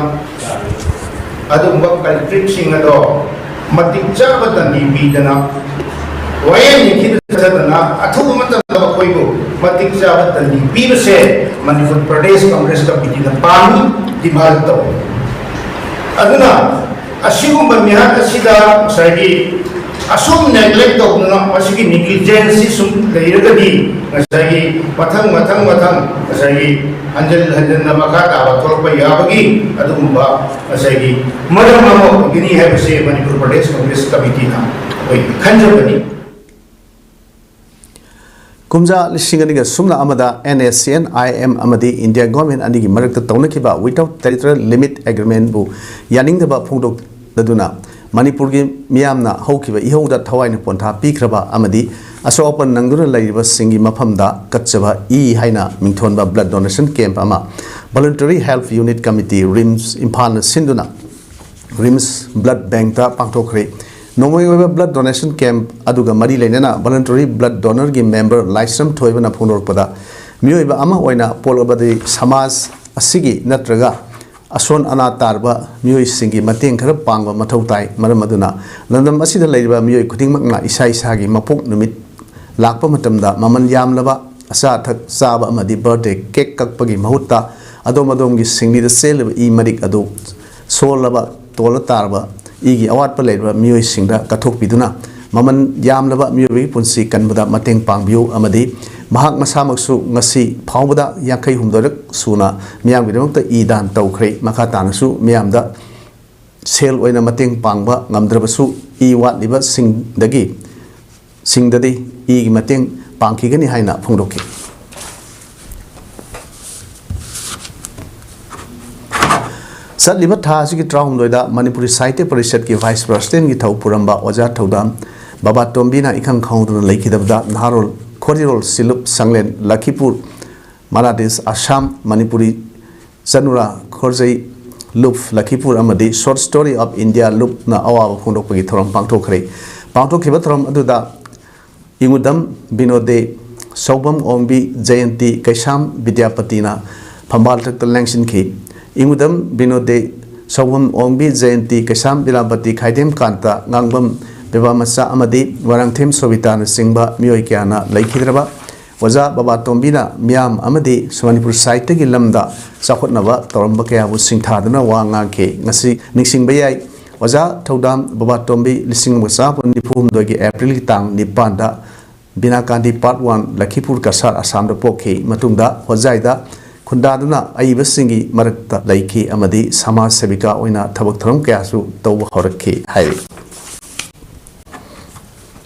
ꯑꯗꯨꯒꯨꯝꯕ ꯀꯜꯄ꯭ꯔꯤꯠꯁꯤꯡ ꯑꯗꯣ ꯃꯇꯤꯛ ꯆꯥꯕ ꯗꯟꯗꯤ ꯄꯤꯗꯅ, ꯋꯥꯌꯦꯜ ꯅꯤꯡꯊꯤꯅ ꯆꯠꯇꯅ ꯑꯊꯨꯕ ꯃꯇꯝꯗ ꯃꯈꯣꯏꯕꯨ ꯃꯇꯤꯛ ꯆꯥꯕ ꯗꯟꯗꯤ ꯄꯤꯕꯁꯦ ꯃꯅꯤꯄꯨꯔ ꯄ꯭ꯔꯗꯦꯁ ꯀꯪꯒ꯭ꯔꯦꯁ ꯀꯃꯤꯇꯤꯅ ꯄꯥꯝꯃꯤ, ꯗꯤꯃꯥꯟ ꯇꯧꯏ꯫ ꯑꯗꯨꯅ ꯑꯁꯤꯒꯨꯝꯕ ꯃꯤꯍꯥꯠ ꯑꯁꯤꯗ ꯉꯁꯥꯏꯒꯤ ꯑꯁꯨꯝ ꯅꯦꯒ꯭ꯂꯦꯛ ꯇꯧꯗꯨꯅ ꯃꯁꯤꯒꯤ ꯅꯤꯒ꯭ꯂꯤꯖꯦꯟꯁꯁꯤ ꯁꯨꯝ ꯂꯩꯔꯒꯗꯤ ꯉꯁꯥꯏꯒꯤ ꯃꯊꯪ ꯃꯊꯪ ꯃꯊꯪ ꯉꯁꯥꯏꯒꯤ ꯍꯟꯖꯤꯟ ꯍꯟꯖꯤꯟꯅ ꯃꯈꯥ ꯇꯥꯕ ꯊꯣꯛꯂꯛꯄ ꯌꯥꯕꯒꯤ ꯑꯗꯨꯒꯨꯝꯕ ꯉꯁꯥꯏꯒꯤ ꯃꯔꯝ ꯑꯃ ꯑꯣꯏꯒꯅꯤ ꯍꯥꯏꯕꯁꯦ ꯃꯅꯤꯄꯨꯔ ꯄ꯭ꯔꯗꯦꯁ ꯀꯪꯒ꯭ꯔꯦꯁ ꯀꯃꯤꯇꯤꯅ ꯑꯩꯈꯣꯏ ꯈꯟꯖꯕꯅꯤ꯫ ꯀꯨꯝꯖꯥ ꯂꯤꯁꯤꯡ ꯑꯅꯤꯒ ꯁꯨꯞꯅ ꯑꯃꯗ N S C N I M ꯑꯃꯗꯤ ꯏꯟꯗꯤꯌꯥ ꯒꯣꯔꯃꯦꯟ ꯑꯅꯤꯒꯤ ꯃꯔꯛꯇ ꯇꯧꯅꯈꯤꯕ Without Territorial Limit Agreementꯕꯨ ꯌꯥꯅꯤꯡꯗꯕ ꯐꯣꯡꯗꯣꯛꯂꯗꯨꯅ ꯃꯅꯤꯄꯨꯔꯒꯤ ꯃꯤꯌꯥꯝꯅ ꯍꯧꯈꯤꯕ ꯏꯍꯧꯗ ꯊꯋꯥꯏꯅ ꯄꯣꯟꯊꯥ ꯄꯤꯈ꯭ꯔꯕ ꯑꯃꯗꯤ ꯑꯁꯣꯛ ꯑꯄꯟ ꯅꯪꯗꯨꯅ ꯂꯩꯔꯤꯕꯁꯤꯡꯒꯤ ꯃꯐꯝꯗ ꯀꯠꯆꯕ ꯏ ꯍꯥꯏꯅ ꯃꯤꯡꯊꯣꯟꯕ blood donation camp ꯑꯃ Voluntary Health Unit Committee, RIMS ꯏꯝꯐꯥꯜꯅ ꯁꯤꯟꯗꯨꯅ ꯔꯤꯝꯁ blood bankꯇ ꯄꯥꯡꯊꯣꯛꯈ꯭ꯔꯦ꯫ ꯅꯣꯡꯃꯩ ꯑꯣꯏꯕ blood donation camp ꯑꯗꯨꯒ ꯃꯔꯤ ꯂꯩꯅꯅ voluntary blood donorꯒꯤ member ꯂꯥꯏꯁ꯭ꯔꯝ ꯊꯣꯏꯕꯅ ꯐꯣꯡꯗꯣꯔꯛꯄꯗ, ꯃꯤꯑꯣꯏꯕ ꯑꯃ ꯑꯣꯏꯅ ꯄꯣꯛꯂꯕꯗꯤ ꯁꯃꯥꯖ ꯑꯁꯤꯒꯤ ꯅꯠꯇ꯭ꯔꯒ ꯑꯁꯣꯟ ꯑꯅꯥ ꯇꯥꯔꯕ ꯃꯤꯑꯣꯏꯁꯤꯡꯒꯤ ꯃꯇꯦꯡ ꯈꯔ ꯄꯥꯡꯕ ꯃꯊꯧ ꯇꯥꯏ꯫ ꯃꯔꯝ ꯑꯗꯨꯅ ꯂꯝꯗꯝ ꯑꯁꯤꯗ ꯂꯩꯔꯤꯕ ꯃꯤꯑꯣꯏ ꯈꯨꯗꯤꯡꯃꯛꯅ ꯏꯁꯥ ꯏꯁꯥꯒꯤ ꯃꯄꯣꯛ ꯅꯨꯃꯤꯠ ꯂꯥꯛꯄ ꯃꯇꯝꯗ ꯃꯃꯜ ꯌꯥꯝꯂꯕ ꯑꯆꯥ ꯑꯊꯛ ꯆꯥꯕ ꯑꯃꯗꯤ birthday cake ꯀꯛꯄꯒꯤ ꯃꯍꯨꯠꯇ ꯑꯗꯣꯝ ꯑꯗꯣꯝꯒꯤ ꯁꯤꯡꯂꯤꯗ ꯆꯦꯜꯂꯤꯕ ꯏ ꯃꯔꯤꯛ ꯑꯗꯨ ꯁꯣꯜꯂꯕ, ꯇꯣꯜꯂ ꯇꯥꯔꯕ ꯏꯒꯤ ꯑꯋꯥꯠꯄ ꯂꯩꯔꯕ ꯃꯤꯑꯣꯏꯁꯤꯡꯗ ꯀꯠꯊꯣꯛꯄꯤꯗꯨꯅ ꯃꯃꯜ ꯌꯥꯝꯂꯕ ꯃꯤꯑꯣꯏꯕꯒꯤ ꯄꯨꯟꯁꯤ ꯀꯟꯕꯗ ꯃꯇꯦꯡ ꯄꯥꯡꯕꯤꯌꯨ ꯑꯃꯗꯤ ꯃꯍꯥꯛ ꯃꯁꯥꯃꯛꯁꯨ ꯉꯁꯤ ꯐꯥꯎꯕꯗ ꯌꯥꯡꯈꯩ ꯍꯨꯝꯗꯣꯏꯔꯛ ꯁꯨꯅ ꯃꯤꯌꯥꯝꯒꯤꯗꯃꯛꯇ ꯏ ꯗꯥꯟ ꯇꯧꯈ꯭ꯔꯦ꯫ ꯃꯈꯥ ꯇꯥꯅꯁꯨ ꯃꯤꯌꯥꯝꯗ ꯁꯦꯜ ꯑꯣꯏꯅ ꯃꯇꯦꯡ ꯄꯥꯡꯕ ꯉꯝꯗ꯭ꯔꯕꯁꯨ ꯏ ꯋꯥꯠꯂꯤꯕꯁꯤꯡꯗꯒꯤ ꯁꯤꯡꯗꯗꯤ ꯏꯒꯤ ꯃꯇꯦꯡ ꯄꯥꯡꯈꯤꯒꯅꯤ ꯍꯥꯏꯅ ꯐꯣꯡꯗꯣꯛꯈꯤ꯫ ꯆꯠꯂꯤꯕ ꯊꯥ ꯑꯁꯤꯒꯤ ꯇꯔꯥꯍꯨꯝꯗꯣꯏꯗ ꯃꯅꯤꯄꯨꯔꯤ ꯁꯥꯍꯤꯇ꯭ꯌ ꯄꯔꯤꯁꯠꯀꯤ vice presidentꯀꯤ ꯊꯧ ꯄꯨꯔꯝꯕ ꯑꯣꯖꯥ ꯊꯧꯗꯥꯝ ꯕꯕꯥꯇꯣꯝꯕꯤꯅ ꯏꯈꯪ ꯈꯪꯍꯧꯗꯅ ꯂꯩꯈꯤꯗꯕꯗ ꯅꯍꯥꯔꯣꯜ ꯈꯣꯔꯤꯔꯣꯜ ꯁꯤꯂꯨꯞ ꯁꯪꯂꯦꯟ ꯂꯈꯤꯄꯨꯔ ꯃꯔꯥꯗꯦꯁ ꯑꯁꯥꯝ ꯃꯅꯤꯄꯨꯔꯤ ꯆꯅꯨꯔꯥ ꯈꯣꯔꯖꯩ ꯂꯨꯞ ꯂꯈꯤꯄꯨꯔ ꯑꯃꯗꯤ Short Story of India ꯂꯨꯞꯅ ꯑꯋꯥꯕ ꯐꯣꯡꯗꯣꯛꯄꯒꯤ ꯊꯧꯔꯝ ꯄꯥꯡꯊꯣꯛꯈ꯭ꯔꯦ꯫ ꯄꯥꯡꯊꯣꯛꯈꯤꯕ ꯊꯧꯔꯝ ꯑꯗꯨꯗ ꯏꯉꯨꯗꯝ ꯕꯤꯅꯣꯗꯦ, ꯁꯧꯕꯝ ꯑꯣꯡꯕꯤ, ꯖꯌꯟꯇꯤ ꯀꯩꯁꯥꯝ ꯕꯤꯗ꯭ꯌꯥꯄꯇꯤꯅ ꯐꯝꯕꯥꯜ ꯊꯛꯇ ꯂꯦꯡꯁꯤꯟꯈꯤ꯫ ꯏꯉꯨꯗꯝ ꯕꯤꯅꯣꯗꯦ, ꯁꯧꯕꯝ ꯑꯣꯡꯕꯤ, ꯖꯌꯟꯇꯤ ꯀꯩꯁꯥꯝ ꯕꯤꯗ꯭ꯌꯥꯄꯇꯤ, ꯈꯥꯏꯗꯦꯝ ꯀꯥꯟꯇ, ꯉꯥꯡꯕꯝ ꯕꯦꯕꯥꯃꯆꯥ ꯑꯃꯗꯤ ꯋꯥꯔꯥꯡꯊꯦꯝ ꯁꯣꯕꯤꯇꯥꯅꯆꯤꯡꯕ ꯃꯤꯑꯣꯏ ꯀꯌꯥꯅ ꯂꯩꯈꯤꯗ꯭ꯔꯕ ꯑꯣꯖꯥ ꯕꯕꯥꯇꯣꯝꯕꯤꯅ ꯃꯤꯌꯥꯝ ꯑꯃꯗꯤ ꯃꯅꯤꯄꯨꯔ ꯁꯥꯍꯤꯇ꯭ꯌꯒꯤ ꯂꯝꯗ ꯆꯥꯎꯈꯠꯅꯕ ꯇꯧꯔꯝꯕ ꯀꯌꯥꯕꯨ ꯁꯤꯡꯊꯥꯗꯨꯅ ꯋꯥ ꯉꯥꯡꯈꯤ꯫ ꯉꯁꯤ ꯅꯤꯡꯁꯤꯡꯕ ꯌꯥꯏ, ꯑꯣꯖꯥ ꯊꯧꯗꯥꯝ ꯕꯕꯥꯇꯣꯝꯕꯤ ꯂꯤꯁꯤꯡ ꯑꯃꯒ ꯆꯥꯃꯥꯄꯟ ꯅꯤꯐꯨ ꯍꯨꯝꯗꯣꯏꯒꯤ ꯑꯦꯄ꯭ꯔꯤꯜꯒꯤ ꯇꯥꯡ ꯅꯤꯄꯥꯟꯗ ꯕꯤꯅꯥꯀꯥꯟꯗꯤ Part One ꯂꯈꯤꯄꯨꯔ ꯀꯁꯥꯔ ꯑꯁꯥꯝꯗ ꯄꯣꯛꯈꯤ꯫ ꯃꯇꯨꯡꯗ ꯍꯣꯖꯥꯏꯗ ꯈꯨꯟꯗꯥꯗꯨꯅ ꯑꯏꯕꯁꯤꯡꯒꯤ ꯃꯔꯛꯇ ꯂꯩꯈꯤ ꯑꯃꯗꯤ ꯁꯃꯥꯖ ꯁꯦꯕꯤꯀꯥ ꯑꯣꯏꯅ ꯊꯕꯛ ꯊꯧꯔꯝ ꯀꯌꯥꯁꯨ ꯇꯧꯕ ꯍꯧꯔꯛꯈꯤ ꯍꯥꯏꯔꯤ꯫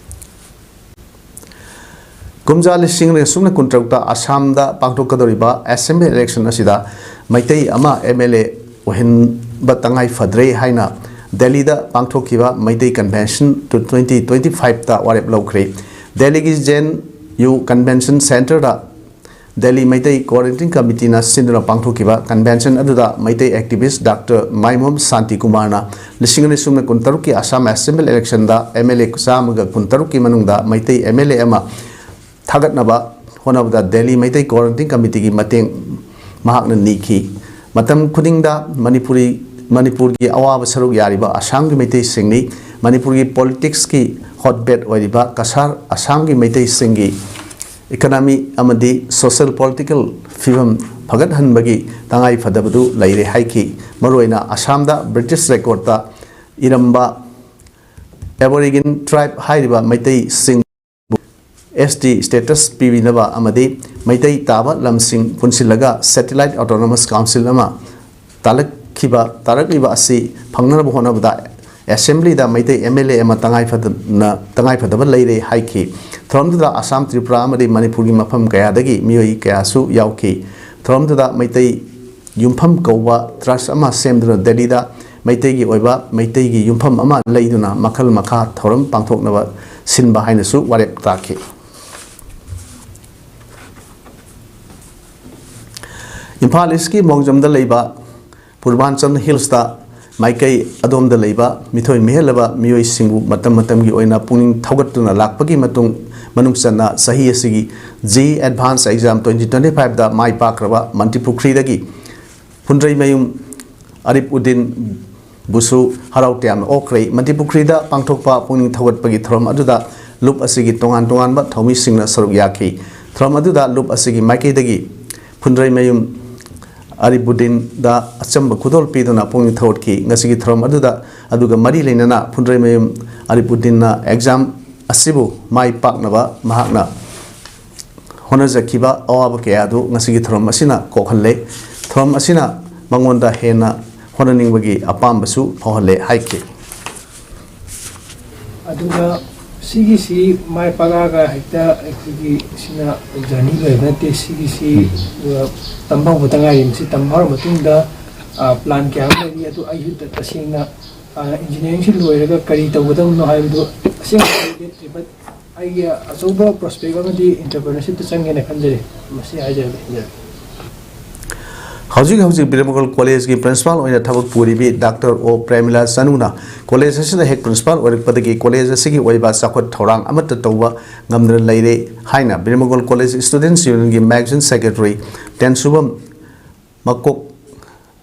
ꯀꯨꯝꯖꯥ ꯂꯤꯁꯤꯡ ꯑꯅꯤ ꯁꯨꯞꯅ ꯀꯨꯟꯇꯔꯨꯛꯇ ꯑꯁꯥꯝꯗ ꯄꯥꯡꯊꯣꯛꯀꯗꯧꯔꯤꯕ assembly election ꯑꯁꯤꯗ ꯃꯩꯇꯩ ꯑꯃ MLA ꯑꯣꯏꯍꯟꯕ ꯇꯉꯥꯏ ꯐꯗ꯭ꯔꯦ ꯍꯥꯏꯅ ꯗꯦꯜꯂꯤꯗ ꯄꯥꯡꯊꯣꯛꯈꯤꯕ Meitei convention two twenty twenty ꯐꯥꯏꯚꯇ ꯋꯥꯔꯦꯞ ꯂꯧꯈ꯭ꯔꯦ꯫ ꯗꯦꯜꯂꯤꯒꯤ JNU convention centreꯗ ꯗꯦꯜꯂꯤ ꯃꯩꯇꯩ ꯀ꯭ꯋꯥꯔꯦꯟꯇꯤꯟ ꯀꯃꯤꯇꯤꯅ ꯁꯤꯟꯗꯨꯅ ꯄꯥꯡꯊꯣꯛꯈꯤꯕ ꯀꯟꯚꯦꯟꯁꯟ ꯑꯗꯨꯗ ꯃꯩꯇꯩ ꯑꯦꯛꯇꯤꯚꯤꯁ꯭ꯠ ꯗꯥꯛꯇꯔ ꯃꯥꯏꯃꯣꯝ ꯁꯥꯟꯇꯤ ꯀꯨꯃꯥꯔꯅ ꯂꯤꯁꯤꯡ ꯑꯅꯤ ꯁꯨꯞꯅ ꯀꯨꯟꯇꯔꯨꯛꯀꯤ ꯑꯁꯥꯝ ꯑꯦꯁꯦꯝꯕ꯭ꯂꯤ ꯏꯂꯦꯛꯁꯟꯗ ꯑꯦꯝ ꯑꯦꯜ ꯑꯦ ꯆꯥꯝꯃꯒ ꯀꯨꯟꯇꯔꯨꯛꯀꯤ ꯃꯅꯨꯡꯗ ꯃꯩꯇꯩ ꯑꯦꯝ ꯑꯦꯜ ꯑꯦ ꯑꯃ ꯊꯥꯒꯠꯅꯕ ꯍꯣꯠꯅꯕꯗ ꯗꯦꯜꯂꯤ ꯃꯩꯇꯩ ꯀ꯭ꯋꯥꯔꯦꯟꯇꯤꯟ ꯀꯃꯤꯇꯤꯒꯤ ꯃꯇꯦꯡ ꯃꯍꯥꯛꯅ ꯅꯤꯈꯤ꯫ ꯃꯇꯝ ꯈꯨꯗꯤꯡꯗ ꯃꯅꯤꯄꯨꯔꯤ, ꯃꯅꯤꯄꯨꯔꯒꯤ ꯑꯋꯥꯕ ꯁꯔꯨꯛ ꯌꯥꯔꯤꯕ ꯑꯁꯥꯝꯒꯤ ꯃꯩꯇꯩꯁꯤꯡꯅꯤ꯫ ꯃꯅꯤꯄꯨꯔꯒꯤ ꯄꯣꯂꯤꯇꯤꯛꯁꯀꯤ ꯍꯣꯠꯕꯦꯗ ꯑꯣꯏꯔꯤꯕ ꯀꯁꯥꯔ ꯑꯁꯥꯝꯒꯤ ꯃꯩꯇꯩꯁꯤꯡꯒꯤ ꯏꯀꯣꯅꯣꯃꯤ ꯑꯃꯗꯤ ꯁꯣꯁꯤꯌꯦꯜ ꯄꯣꯂꯤꯇꯤꯀꯦꯜ ꯐꯤꯕꯝ ꯐꯒꯠꯍꯟꯕꯒꯤ ꯇꯉꯥꯏ ꯐꯗꯕꯗꯨ ꯂꯩꯔꯦ ꯍꯥꯏꯈꯤ꯫ ꯃꯔꯨꯑꯣꯏꯅ ꯑꯁꯥꯝꯗ ꯕ꯭ꯔꯤꯇꯤꯁ ꯔꯦꯀꯣꯔꯗꯇ ꯏꯔꯝꯕ ꯑꯦꯕꯣꯔꯤꯒꯤꯟ ꯇ꯭ꯔꯥꯏꯕ ꯍꯥꯏꯔꯤꯕ ꯃꯩꯇꯩꯁꯤꯡ ꯑꯦꯁ ꯇꯤ ꯁ꯭ꯇꯦꯇꯁ ꯄꯤꯕꯤꯅꯕ ꯑꯃꯗꯤ ꯃꯩꯇꯩ ꯇꯥꯕ ꯂꯝꯁꯤꯡ ꯄꯨꯟꯁꯤꯜꯂꯒ ꯁꯦꯇꯤꯂꯥꯏꯠ ꯑꯣꯇꯣꯅꯣꯃꯁ ꯀꯥꯎꯟꯁꯤꯜ ꯑꯃ ꯇꯥꯂꯛꯈꯤꯕ, ꯇꯥꯔꯛꯂꯤꯕ ꯑꯁꯤ ꯐꯪꯅꯅꯕ ꯍꯣꯠꯅꯕꯗ ꯑꯦꯁꯦꯝꯕ꯭ꯂꯤꯗ ꯃꯩꯇꯩ ꯑꯦꯝ ꯑꯦꯜ ꯑꯦ ꯑꯃ ꯇꯉꯥꯏ ꯐꯗꯅ, ꯇꯉꯥꯏ ꯐꯗꯕ ꯂꯩꯔꯦ ꯍꯥꯏꯈꯤ꯫ ꯊꯧꯔꯝꯗꯨꯗ ꯑꯁꯥꯝ, ꯇ꯭ꯔꯤꯄꯨꯔꯥ ꯑꯃꯗꯤ ꯃꯅꯤꯄꯨꯔꯒꯤ ꯃꯐꯝ ꯀꯌꯥꯗꯒꯤ ꯃꯤꯑꯣꯏ ꯀꯌꯥꯁꯨ ꯌꯥꯎꯈꯤ꯫ ꯊꯧꯔꯝꯗꯨꯗ ꯃꯩꯇꯩ ꯌꯨꯝꯐꯝ ꯀꯧꯕ ꯇ꯭ꯔꯁ ꯑꯃ ꯁꯦꯝꯗꯨꯅ ꯗꯦꯜꯂꯤꯗ ꯃꯩꯇꯩꯒꯤ ꯑꯣꯏꯕ ꯃꯩꯇꯩꯒꯤ ꯌꯨꯝꯐꯝ ꯑꯃ ꯂꯩꯗꯨꯅ ꯃꯈꯜ ꯃꯈꯥ ꯊꯧꯔꯝ ꯄꯥꯡꯊꯣꯛꯅꯕ ꯁꯤꯟꯕ ꯍꯥꯏꯅꯁꯨ ꯋꯥꯔꯦꯞ ꯇꯥꯈꯤ꯫ ꯏꯝꯐꯥꯜ ꯏꯁꯀꯤ ꯃꯣꯡꯖꯝꯗ ꯂꯩꯕ ꯄꯨꯔꯕꯥꯟꯆꯜ ꯍꯤꯜꯁꯇ ꯃꯥꯏꯀꯩ ꯑꯗꯣꯝꯗ ꯂꯩꯕ ꯃꯤꯊꯣꯏ ꯃꯤꯍꯦꯜꯂꯕ ꯃꯤꯑꯣꯏꯁꯤꯡꯕꯨ ꯃꯇꯝ ꯃꯇꯝꯒꯤ ꯑꯣꯏꯅ ꯄꯨꯛꯅꯤꯡ ꯊꯧꯒꯠꯇꯨꯅ ꯂꯥꯛꯄꯒꯤ ꯃꯇꯨꯡ, ꯃꯅꯨꯡ ꯆꯟꯅ ꯆꯍꯤ ꯑꯁꯤꯒꯤ G advance exam twenty twenty ꯐꯥꯏꯚꯇ ꯃꯥꯏ ꯄꯥꯛꯈ꯭ꯔꯕ ꯃꯟꯇ꯭ꯔꯤꯄꯨꯈ꯭ꯔꯤꯗꯒꯤ ꯐꯨꯟꯗ꯭ꯔꯩꯃꯌꯨꯝ ꯑꯔꯤꯞ ꯎꯗꯤꯟ ꯕꯨꯁꯨ ꯍꯔꯥꯎ ꯇꯌꯥꯝꯅ ꯑꯣꯛꯈ꯭ꯔꯦ꯫ ꯃꯟꯇ꯭ꯔꯤꯄꯨꯈ꯭ꯔꯤꯗ ꯄꯥꯡꯊꯣꯛꯄ ꯄꯨꯛꯅꯤꯡ ꯊꯧꯒꯠꯄꯒꯤ ꯊꯧꯔꯝ ꯑꯗꯨꯗ ꯂꯨꯞ ꯑꯁꯤꯒꯤ ꯇꯣꯉꯥꯟ ꯇꯣꯉꯥꯟꯕ ꯊꯧꯃꯤꯁꯤꯡꯅ ꯁꯔꯨꯛ ꯌꯥꯈꯤ꯫ ꯊꯧꯔꯝ ꯑꯗꯨꯗ ꯂꯨꯞ ꯑꯁꯤꯒꯤ ꯃꯥꯏꯀꯩꯗꯒꯤ ꯐꯨꯟꯗ꯭ꯔꯩꯃꯌꯨꯝ ꯑꯔꯤꯕꯨꯗꯤꯟꯗ ꯑꯆꯝꯕ ꯈꯨꯗꯣꯜ ꯄꯤꯗꯨꯅ ꯄꯨꯛꯅꯤꯡ ꯊꯧꯒꯠꯈꯤ꯫ ꯉꯁꯤꯒꯤ ꯊꯧꯔꯝ ꯑꯗꯨꯗ, ꯑꯗꯨꯒ ꯃꯔꯤ ꯂꯩꯅꯅ ꯐꯨꯟꯗ꯭ꯔꯩꯃꯌꯨꯝ ꯑꯔꯤꯕꯨꯗꯤꯟꯅ ꯑꯦꯛꯖꯥꯝ ꯑꯁꯤꯕꯨ ꯃꯥꯏ ꯄꯥꯛꯅꯕ ꯃꯍꯥꯛꯅ ꯍꯣꯠꯅꯖꯈꯤꯕ ꯑꯋꯥꯕ ꯀꯌꯥ ꯑꯗꯨ ꯉꯁꯤꯒꯤ ꯊꯧꯔꯝ ꯑꯁꯤꯅ ꯀꯣꯛꯍꯜꯂꯦ꯫ ꯊꯧꯔꯝ ꯑꯁꯤꯅ ꯃꯉꯣꯟꯗ ꯍꯦꯟꯅ ꯍꯣꯠꯅꯅꯤꯡꯕꯒꯤ ꯑꯄꯥꯝꯕꯁꯨ ꯐꯥꯎꯍꯜꯂꯦ ꯍꯥꯏꯈꯤ꯫ ꯑꯗꯨꯒ ꯁꯤꯒꯤꯁꯤ ꯃꯥꯏ ꯄꯥꯛꯂꯛꯑꯒ ꯍꯦꯛꯇ ꯑꯩꯈꯣꯏꯒꯤ ꯁꯤꯅ ꯖꯔꯅꯤ ꯂꯣꯏꯕ ꯅꯠꯇꯦ꯫ ꯁꯤꯒꯤꯁꯤ, ꯎꯝ, ꯑ, ꯇꯝꯕ ꯍꯧꯕꯇ ꯉꯥꯏꯔꯤ꯫ ꯃꯁꯤ ꯇꯝꯕ ꯍꯧꯔ ꯃꯇꯨꯡꯗ, ꯑ, ꯄ꯭ꯂꯥꯟ ꯀꯌꯥ ꯑꯃ ꯂꯩꯔꯤ꯫ ꯑꯗꯨ ꯑꯩꯁꯨ ꯇ-, ꯇꯁꯦꯡꯅ, ꯑ, ꯏꯟꯖꯤꯅꯤꯌꯥꯔꯤꯡꯁꯤ ꯂꯣꯏꯔꯒ ꯀꯔꯤ ꯇꯧꯒꯗꯕꯅꯣ ꯍꯥꯏꯕꯗꯨ ꯑꯁꯦꯡꯕ ꯂꯦꯞꯇ꯭ꯔꯤ꯫ But ꯑꯩꯒꯤ ꯑꯆꯧꯕ ꯄ꯭ꯔꯣꯁꯄꯦꯛ ꯑꯃꯗꯤ ꯑꯦꯟꯇꯔꯄ꯭ꯔꯤꯅꯔꯁꯤꯞꯇ ꯆꯪꯒꯦꯅ ꯈꯟꯖꯔꯤ꯫ ꯃꯁꯤ ꯍꯥꯏꯖꯔꯒꯦ꯫ ꯍꯧꯖꯤꯛ ꯍꯧꯖꯤꯛ ꯕꯤꯔꯃꯒꯣꯜ ꯀꯣꯂꯦꯖꯀꯤ ꯄ꯭ꯔꯤꯟꯁꯤꯄꯥꯜ ꯑꯣꯏꯅ ꯊꯕꯛ ꯄꯨꯔꯤꯕꯤ ꯗꯥꯛꯇꯔ ꯑꯣ ꯄ꯭ꯔꯦꯃꯤꯂꯥ ꯆꯅꯨꯅ ꯀꯣꯂꯦꯖ ꯑꯁꯤꯗ ꯍꯦꯛ ꯄ꯭ꯔꯤꯟꯁꯤꯄꯥꯜ ꯑꯣꯏꯔꯛꯄꯗꯒꯤ ꯀꯣꯂꯦꯖ ꯑꯁꯤꯒꯤ ꯑꯣꯏꯕ ꯆꯥꯎꯈꯠ ꯊꯧꯔꯥꯡ ꯑꯃꯠꯇ ꯇꯧꯕ ꯉꯝꯗꯅ ꯂꯩꯔꯦ ꯍꯥꯏꯅ ꯕꯤꯔꯃꯒꯣꯜ ꯀꯣꯂꯦꯖ ꯁ꯭ꯇꯨꯗꯦꯟꯠꯁ ꯌꯨꯅꯤꯌꯟꯒꯤ ꯃꯦꯒꯥꯖꯤꯟ ꯁꯦꯀ꯭ꯔꯦꯇꯔꯤ ꯇꯦꯟꯁꯨꯕꯝ ꯃꯀꯣꯛ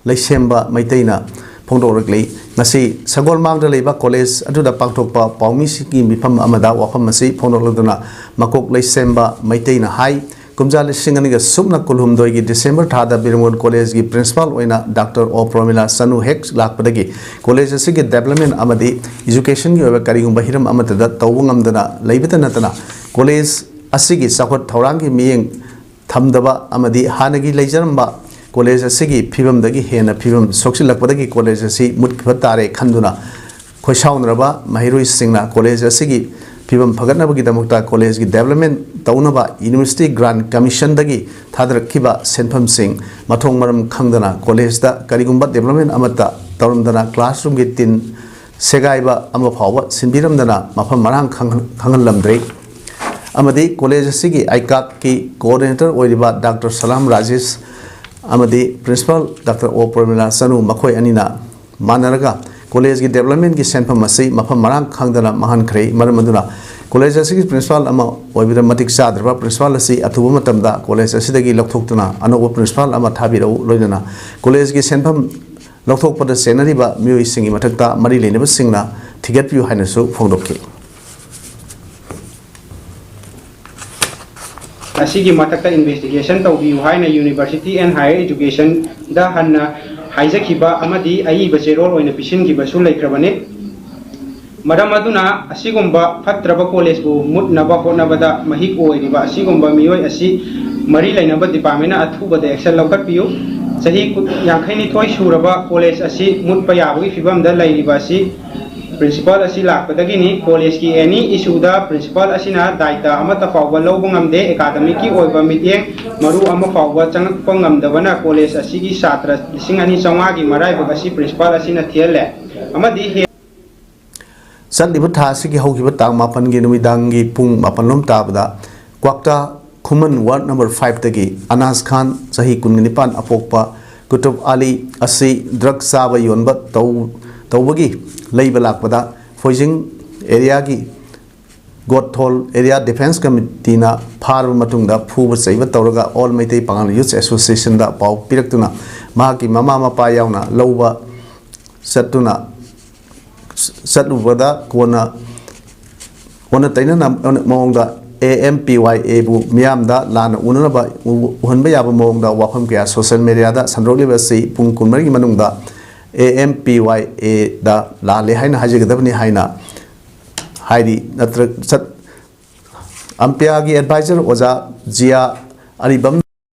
ꯂꯩꯁꯦꯝꯕ ꯃꯩꯇꯩꯅ ꯐꯣꯡꯗꯣꯛꯂꯛꯂꯤ꯫ ꯉꯁꯤ ꯁꯒꯣꯜꯃꯥꯡꯗ ꯂꯩꯕ ꯀꯣꯂꯦꯖ ꯑꯗꯨꯗ ꯄꯥꯡꯊꯣꯛꯄ ꯄꯥꯎꯃꯤꯁꯤꯡꯒꯤ ꯃꯤꯐꯝ ꯑꯃꯗ ꯋꯥꯐꯝ ꯑꯁꯤ ꯐꯣꯡꯗꯣꯛꯂꯗꯨꯅ ꯃꯀꯣꯛ ꯂꯩꯁꯦꯝꯕ ꯃꯩꯇꯩꯅ ꯍꯥꯏ, ꯀꯨꯝꯖꯥ ꯂꯤꯁꯤꯡ ꯑꯅꯤꯒ ꯁꯨꯞꯅ ꯀꯨꯟꯍꯨꯝꯗꯣꯏꯒꯤ ꯗꯤꯁꯦꯝꯕꯔ ꯊꯥꯗ ꯕꯤꯔꯃꯒꯣꯜ ꯀꯣꯂꯦꯖꯒꯤ ꯄ꯭ꯔꯤꯟꯁꯤꯄꯥꯜ ꯑꯣꯏꯅ ꯗꯥꯛꯇꯔ ꯑꯣ ꯄ꯭ꯔꯣꯃꯤꯂꯥ ꯆꯅꯨ ꯍꯦꯛ ꯂꯥꯛꯄꯗꯒꯤ ꯀꯣꯂꯦꯖ ꯑꯁꯤꯒꯤ ꯗꯦꯕꯂꯞꯃꯦꯟ ꯑꯃꯗꯤ ꯏꯖꯨꯀꯦꯁꯟꯒꯤ ꯑꯣꯏꯕ ꯀꯔꯤꯒꯨꯝꯕ ꯍꯤꯔꯝ ꯑꯃꯠꯇꯗ ꯇꯧꯕ ꯉꯝꯗꯅ ꯂꯩꯕꯇ ꯅꯠꯇꯅ ꯀꯣꯂꯦꯖ ꯑꯁꯤꯒꯤ ꯆꯥꯎꯈꯠ ꯊꯧꯔꯥꯡꯒꯤ ꯃꯤꯠꯌꯦꯡ ꯊꯝꯗꯕ ꯑꯃꯗꯤ ꯍꯥꯟꯅꯒꯤ ꯂꯩꯖꯔꯝꯕ ꯀꯣꯂꯦꯖ ꯑꯁꯤꯒꯤ ꯐꯤꯕꯝꯗꯒꯤ ꯍꯦꯟꯅ ꯐꯤꯕꯝ ꯁꯣꯛꯆꯤꯜꯂꯛꯄꯗꯒꯤ ꯀꯣꯂꯦꯖ ꯑꯁꯤ ꯃꯨꯠꯈꯤꯕ ꯇꯥꯔꯦ ꯈꯟꯗꯨꯅ ꯈꯣꯏꯁꯥꯎꯅꯔꯕ ꯃꯍꯩꯔꯣꯏꯁꯤꯡꯅ ꯀꯣꯂꯦꯖ ꯑꯁꯤꯒꯤ ꯐꯤꯕꯝ ꯐꯒꯠꯅꯕꯒꯤꯗꯃꯛꯇ ꯀꯣꯂꯦꯖꯒꯤ ꯗꯦꯕꯂꯞꯃꯦꯟ ꯇꯧꯅꯕ ꯌꯨꯅꯤꯚꯔꯁꯤꯇꯤ ꯒ꯭ꯔꯥꯟ ꯀꯃꯤꯁꯟꯗꯒꯤ ꯊꯥꯗꯔꯛꯈꯤꯕ ꯁꯦꯟꯐꯝꯁꯤꯡ ꯃꯊꯣꯡ ꯃꯔꯝ ꯈꯪꯗꯅ ꯀꯣꯂꯦꯖꯇ ꯀꯔꯤꯒꯨꯝꯕ ꯗꯦꯕꯂꯞꯃꯦꯟ ꯑꯃꯠꯇ ꯇꯧꯔꯝꯗꯅ ꯀ꯭ꯂꯥꯁꯔꯨꯝꯒꯤ ꯇꯤꯟ ꯁꯦꯒꯥꯏꯕ ꯑꯃ ꯐꯥꯎꯕ ꯁꯤꯟꯕꯤꯔꯝꯗꯅ ꯃꯐꯝ ꯃꯔꯥꯡ ꯈꯪꯍꯟ-, ꯈꯪꯍꯜꯂꯝꯗ꯭ꯔꯦ꯫ ꯑꯃꯗꯤ ꯀꯣꯂꯦꯖ ꯑꯁꯤꯒꯤ ꯑꯥꯏꯀꯥꯞꯀꯤ ꯀꯣꯑꯣꯔꯗꯤꯅꯦꯇꯔ ꯑꯣꯏꯔꯤꯕ ꯗꯥꯛꯇꯔ ꯁꯂꯥꯝ ꯔꯥꯖꯦꯁ ꯑꯃꯗꯤ ꯄ꯭ꯔꯤꯟꯁꯤꯄꯥꯜ ꯗꯥꯛꯇꯔ ꯑꯣ ꯄ꯭ꯔꯃꯤꯂꯥ ꯆꯅꯨ ꯃꯈꯣꯏ ꯑꯅꯤꯅ ꯃꯥꯟꯅꯔꯒ ꯀꯣꯂꯦꯖꯒꯤ ꯗꯦꯕꯂꯞꯃꯦꯟꯒꯤ ꯁꯦꯟꯐꯝ ꯑꯁꯤ ꯃꯐꯝ ꯃꯔꯥꯡ ꯈꯪꯗꯅ ꯃꯥꯡꯍꯟꯈ꯭ꯔꯦ꯫ ꯃꯔꯝ ꯑꯗꯨꯅ ꯀꯣꯂꯦꯖ ꯑꯁꯤꯒꯤ ꯄ꯭ꯔꯤꯟꯁꯤꯄꯥꯜ ꯑꯃ ꯑꯣꯏꯕꯗ ꯃꯇꯤꯛ ꯆꯥꯗ꯭ꯔꯕ ꯄ꯭ꯔꯤꯟꯁꯤꯄꯥꯜ ꯑꯁꯤ ꯑꯊꯨꯕ ꯃꯇꯝꯗ ꯀꯣꯂꯦꯖ ꯑꯁꯤꯗꯒꯤ ꯂꯧꯊꯣꯛꯇꯨꯅ ꯑꯅꯧꯕ ꯄ꯭ꯔꯤꯟꯁꯤꯄꯥꯜ ꯑꯃ ꯊꯥꯕꯤꯔꯛꯎ, ꯂꯣꯏꯅꯅ ꯀꯣꯂꯦꯖꯒꯤ ꯁꯦꯟꯐꯝ ꯂꯧꯊꯣꯛꯄꯗ ꯆꯦꯟꯅꯔꯤꯕ ꯃꯤꯑꯣꯏꯁꯤꯡꯒꯤ ꯃꯊꯛꯇ ꯃꯔꯤ ꯂꯩꯅꯕꯁꯤꯡꯅ ꯊꯤꯒꯠꯄꯤꯌꯨ ꯍꯥꯏꯅꯁꯨ ꯐꯣꯡꯗꯣꯛꯈꯤ꯫ ꯑꯁꯤꯒꯤ ꯃꯊꯛꯇ ꯏꯟꯚꯦꯁꯇꯤꯒꯦꯁꯟ ꯇꯧꯕꯤꯌꯨ ꯍꯥꯏꯅ ꯌꯨꯅꯤꯚꯔꯁꯤꯇꯤ ꯑꯦꯟ ꯍꯥꯌꯔ ꯏꯖꯨꯀꯦꯁꯟꯗ ꯍꯟꯅ ꯍꯥꯏꯖꯈꯤꯕ ꯑꯃꯗꯤ ꯑꯏꯕ ꯆꯦꯔꯣꯜ ꯑꯣꯏꯅ ꯄꯤꯁꯤꯟꯈꯤꯕꯁꯨ ꯂꯩꯈ꯭ꯔꯕꯅꯤ꯫ ꯃꯔꯝ ꯑꯗꯨꯅ ꯑꯁꯤꯒꯨꯝꯕ ꯐꯠꯇ꯭ꯔꯕ ꯀꯣꯂꯦꯖꯄꯨ ꯃꯨꯠꯅꯕ ꯍꯣꯠꯅꯕꯗ ꯃꯍꯤꯛ ꯑꯣꯏꯔꯤꯕ ꯑꯁꯤꯒꯨꯝꯕ ꯃꯤꯑꯣꯏ ꯑꯁꯤ ꯃꯔꯤ ꯂꯩꯅꯕ ꯗꯤꯄꯥꯔꯠꯃꯦꯟꯅ ꯑꯊꯨꯕꯗ ꯑꯦꯛꯁꯟ ꯂꯧꯈꯠꯄꯤꯌꯨ꯫ ꯆꯍꯤ ꯀꯨꯟ, ꯌꯥꯡꯈꯩꯅꯤꯊꯣꯏ ꯁꯨꯔꯕ ꯀꯣꯂꯦꯖ ꯑꯁꯤ ꯃꯨꯠꯄ ꯌꯥꯕꯒꯤ ꯐꯤꯕꯝꯗ ꯂꯩꯔꯤꯕ ꯑꯁꯤ ꯄ꯭ꯔꯤꯟꯁꯤꯄꯥꯜ ꯑꯁꯤ ꯂꯥꯛꯄꯗꯒꯤꯅꯤ꯫ ꯀꯣꯂꯦꯖꯀꯤ ꯑꯦꯅꯤ ꯏꯁꯨꯗ ꯄ꯭ꯔꯤꯟꯁꯤꯄꯥꯜ ꯑꯁꯤꯅ ꯗꯥꯏꯇ ꯑꯃꯠꯇ ꯐꯥꯎꯕ ꯂꯧꯕ ꯉꯝꯗꯦ꯫ ꯑꯦꯀꯥꯗꯃꯤꯛꯀꯤ ꯑꯣꯏꯕ ꯃꯤꯠꯌꯦꯡ ꯃꯔꯨ ꯑꯃ ꯐꯥꯎꯕ ꯆꯪꯂꯛꯄ ꯉꯝꯗꯕꯅ ꯀꯣꯂꯦꯖ ꯑꯁꯤꯒꯤ ꯁꯥꯇ꯭ꯔ ꯂꯤꯁꯤꯡ ꯑꯅꯤ ꯆꯥꯝꯃꯉꯥꯒꯤ ꯃꯔꯥꯏꯕꯛ ꯑꯁꯤ ꯄ꯭ꯔꯤꯟꯁꯤꯄꯥꯜ ꯑꯁꯤꯅ ꯊꯤꯍꯜꯂꯦ ꯑꯃꯗꯤ ꯍꯦ- ꯆꯠꯂꯤꯕ ꯊꯥ ꯑꯁꯤꯒꯤ ꯍꯧꯈꯤꯕ ꯇꯥꯡ ꯃꯥꯄꯟꯒꯤ ꯅꯨꯃꯤꯗꯥꯡꯒꯤ ꯄꯨꯡ ꯃꯥꯄꯟ ꯂꯣꯝ ꯇꯥꯕꯗ ꯀ꯭ꯋꯥꯛꯇꯥ ꯈꯨꯃꯟ ꯋꯥꯔꯗ ꯅꯝꯕꯔ ꯐꯥꯏꯚꯇꯒꯤ ꯑꯅꯥꯁ ꯈꯥꯟ, ꯆꯍꯤ ꯀꯨꯟꯒ ꯅꯤꯄꯥꯟ ꯑꯄꯣꯛꯄ, ꯀꯨꯇꯨꯕ ꯑꯂꯤ ꯑꯁꯤ ꯗ꯭ꯔꯒ ꯆꯥꯕ ꯌꯣꯟꯕ ꯇꯧ-, ꯇꯧꯕꯒꯤ ꯂꯩꯕ ꯂꯥꯛꯄꯗ ꯐꯣꯏꯖꯤꯡ ꯑꯦꯔꯤꯌꯥꯒꯤ ꯒꯣꯠꯊꯣꯜ ꯑꯦꯔꯤꯌꯥ ꯗꯤꯐꯦꯟꯁ ꯀꯃꯤꯇꯤꯅ ꯐꯥꯔꯕ ꯃꯇꯨꯡꯗ ꯐꯨꯕ ꯆꯩꯕ ꯇꯧꯔꯒ ꯑꯣꯜ ꯃꯩꯇꯩ ꯄꯥꯉꯜ ꯌꯨꯠ ꯑꯦꯁꯣꯁꯤꯌꯦꯁꯟꯗ ꯄꯥꯎ ꯄꯤꯔꯛꯇꯨꯅ ꯃꯍꯥꯛꯀꯤ ꯃꯃꯥ ꯃꯄꯥ ꯌꯥꯎꯅ ꯂꯧꯕ ꯆꯠꯇꯨꯅ, ꯆꯠꯂꯨꯕꯗ ꯀꯣꯟꯅ, ꯑꯣꯟꯅ ꯇꯩꯅꯅ ꯃꯑꯣꯡꯗ ꯑꯦ ꯑꯦꯝ ꯄꯤ ꯋꯥꯏ ꯑꯦꯕꯨ ꯃꯤꯌꯥꯝꯗ ꯂꯥꯟꯅ ꯎꯅꯅꯕ ꯎ-, ꯎꯍꯟꯕ ꯌꯥꯕ ꯃꯑꯣꯡꯗ ꯋꯥꯐꯝ ꯀꯌꯥ ꯁꯣꯁꯤꯌꯦꯜ ꯃꯦꯗꯤꯌꯥꯗ ꯁꯟꯗꯣꯛꯂꯤꯕ ꯑꯁꯤ ꯄꯨꯡ ꯀꯨꯟꯃꯔꯤꯒꯤ ꯃꯅꯨꯡꯗ ꯑꯦ ꯑꯦꯝ ꯄꯤ ꯋꯥꯏ ꯑꯦꯗ ꯂꯥꯜꯂꯦ ꯍꯥꯏꯅ ꯍꯥꯏꯖꯒꯗꯕꯅꯤ ꯍꯥꯏꯅ ꯍꯥꯏꯔꯤ꯫ ꯅꯠꯇ꯭ꯔ-, ꯆꯠ-, ꯑꯝꯄꯤꯌꯥꯒꯤ ꯑꯦꯗꯚꯥꯏꯖꯔ ꯑꯣꯖꯥ ꯖꯤꯌꯥ ꯑꯔꯤꯕꯝ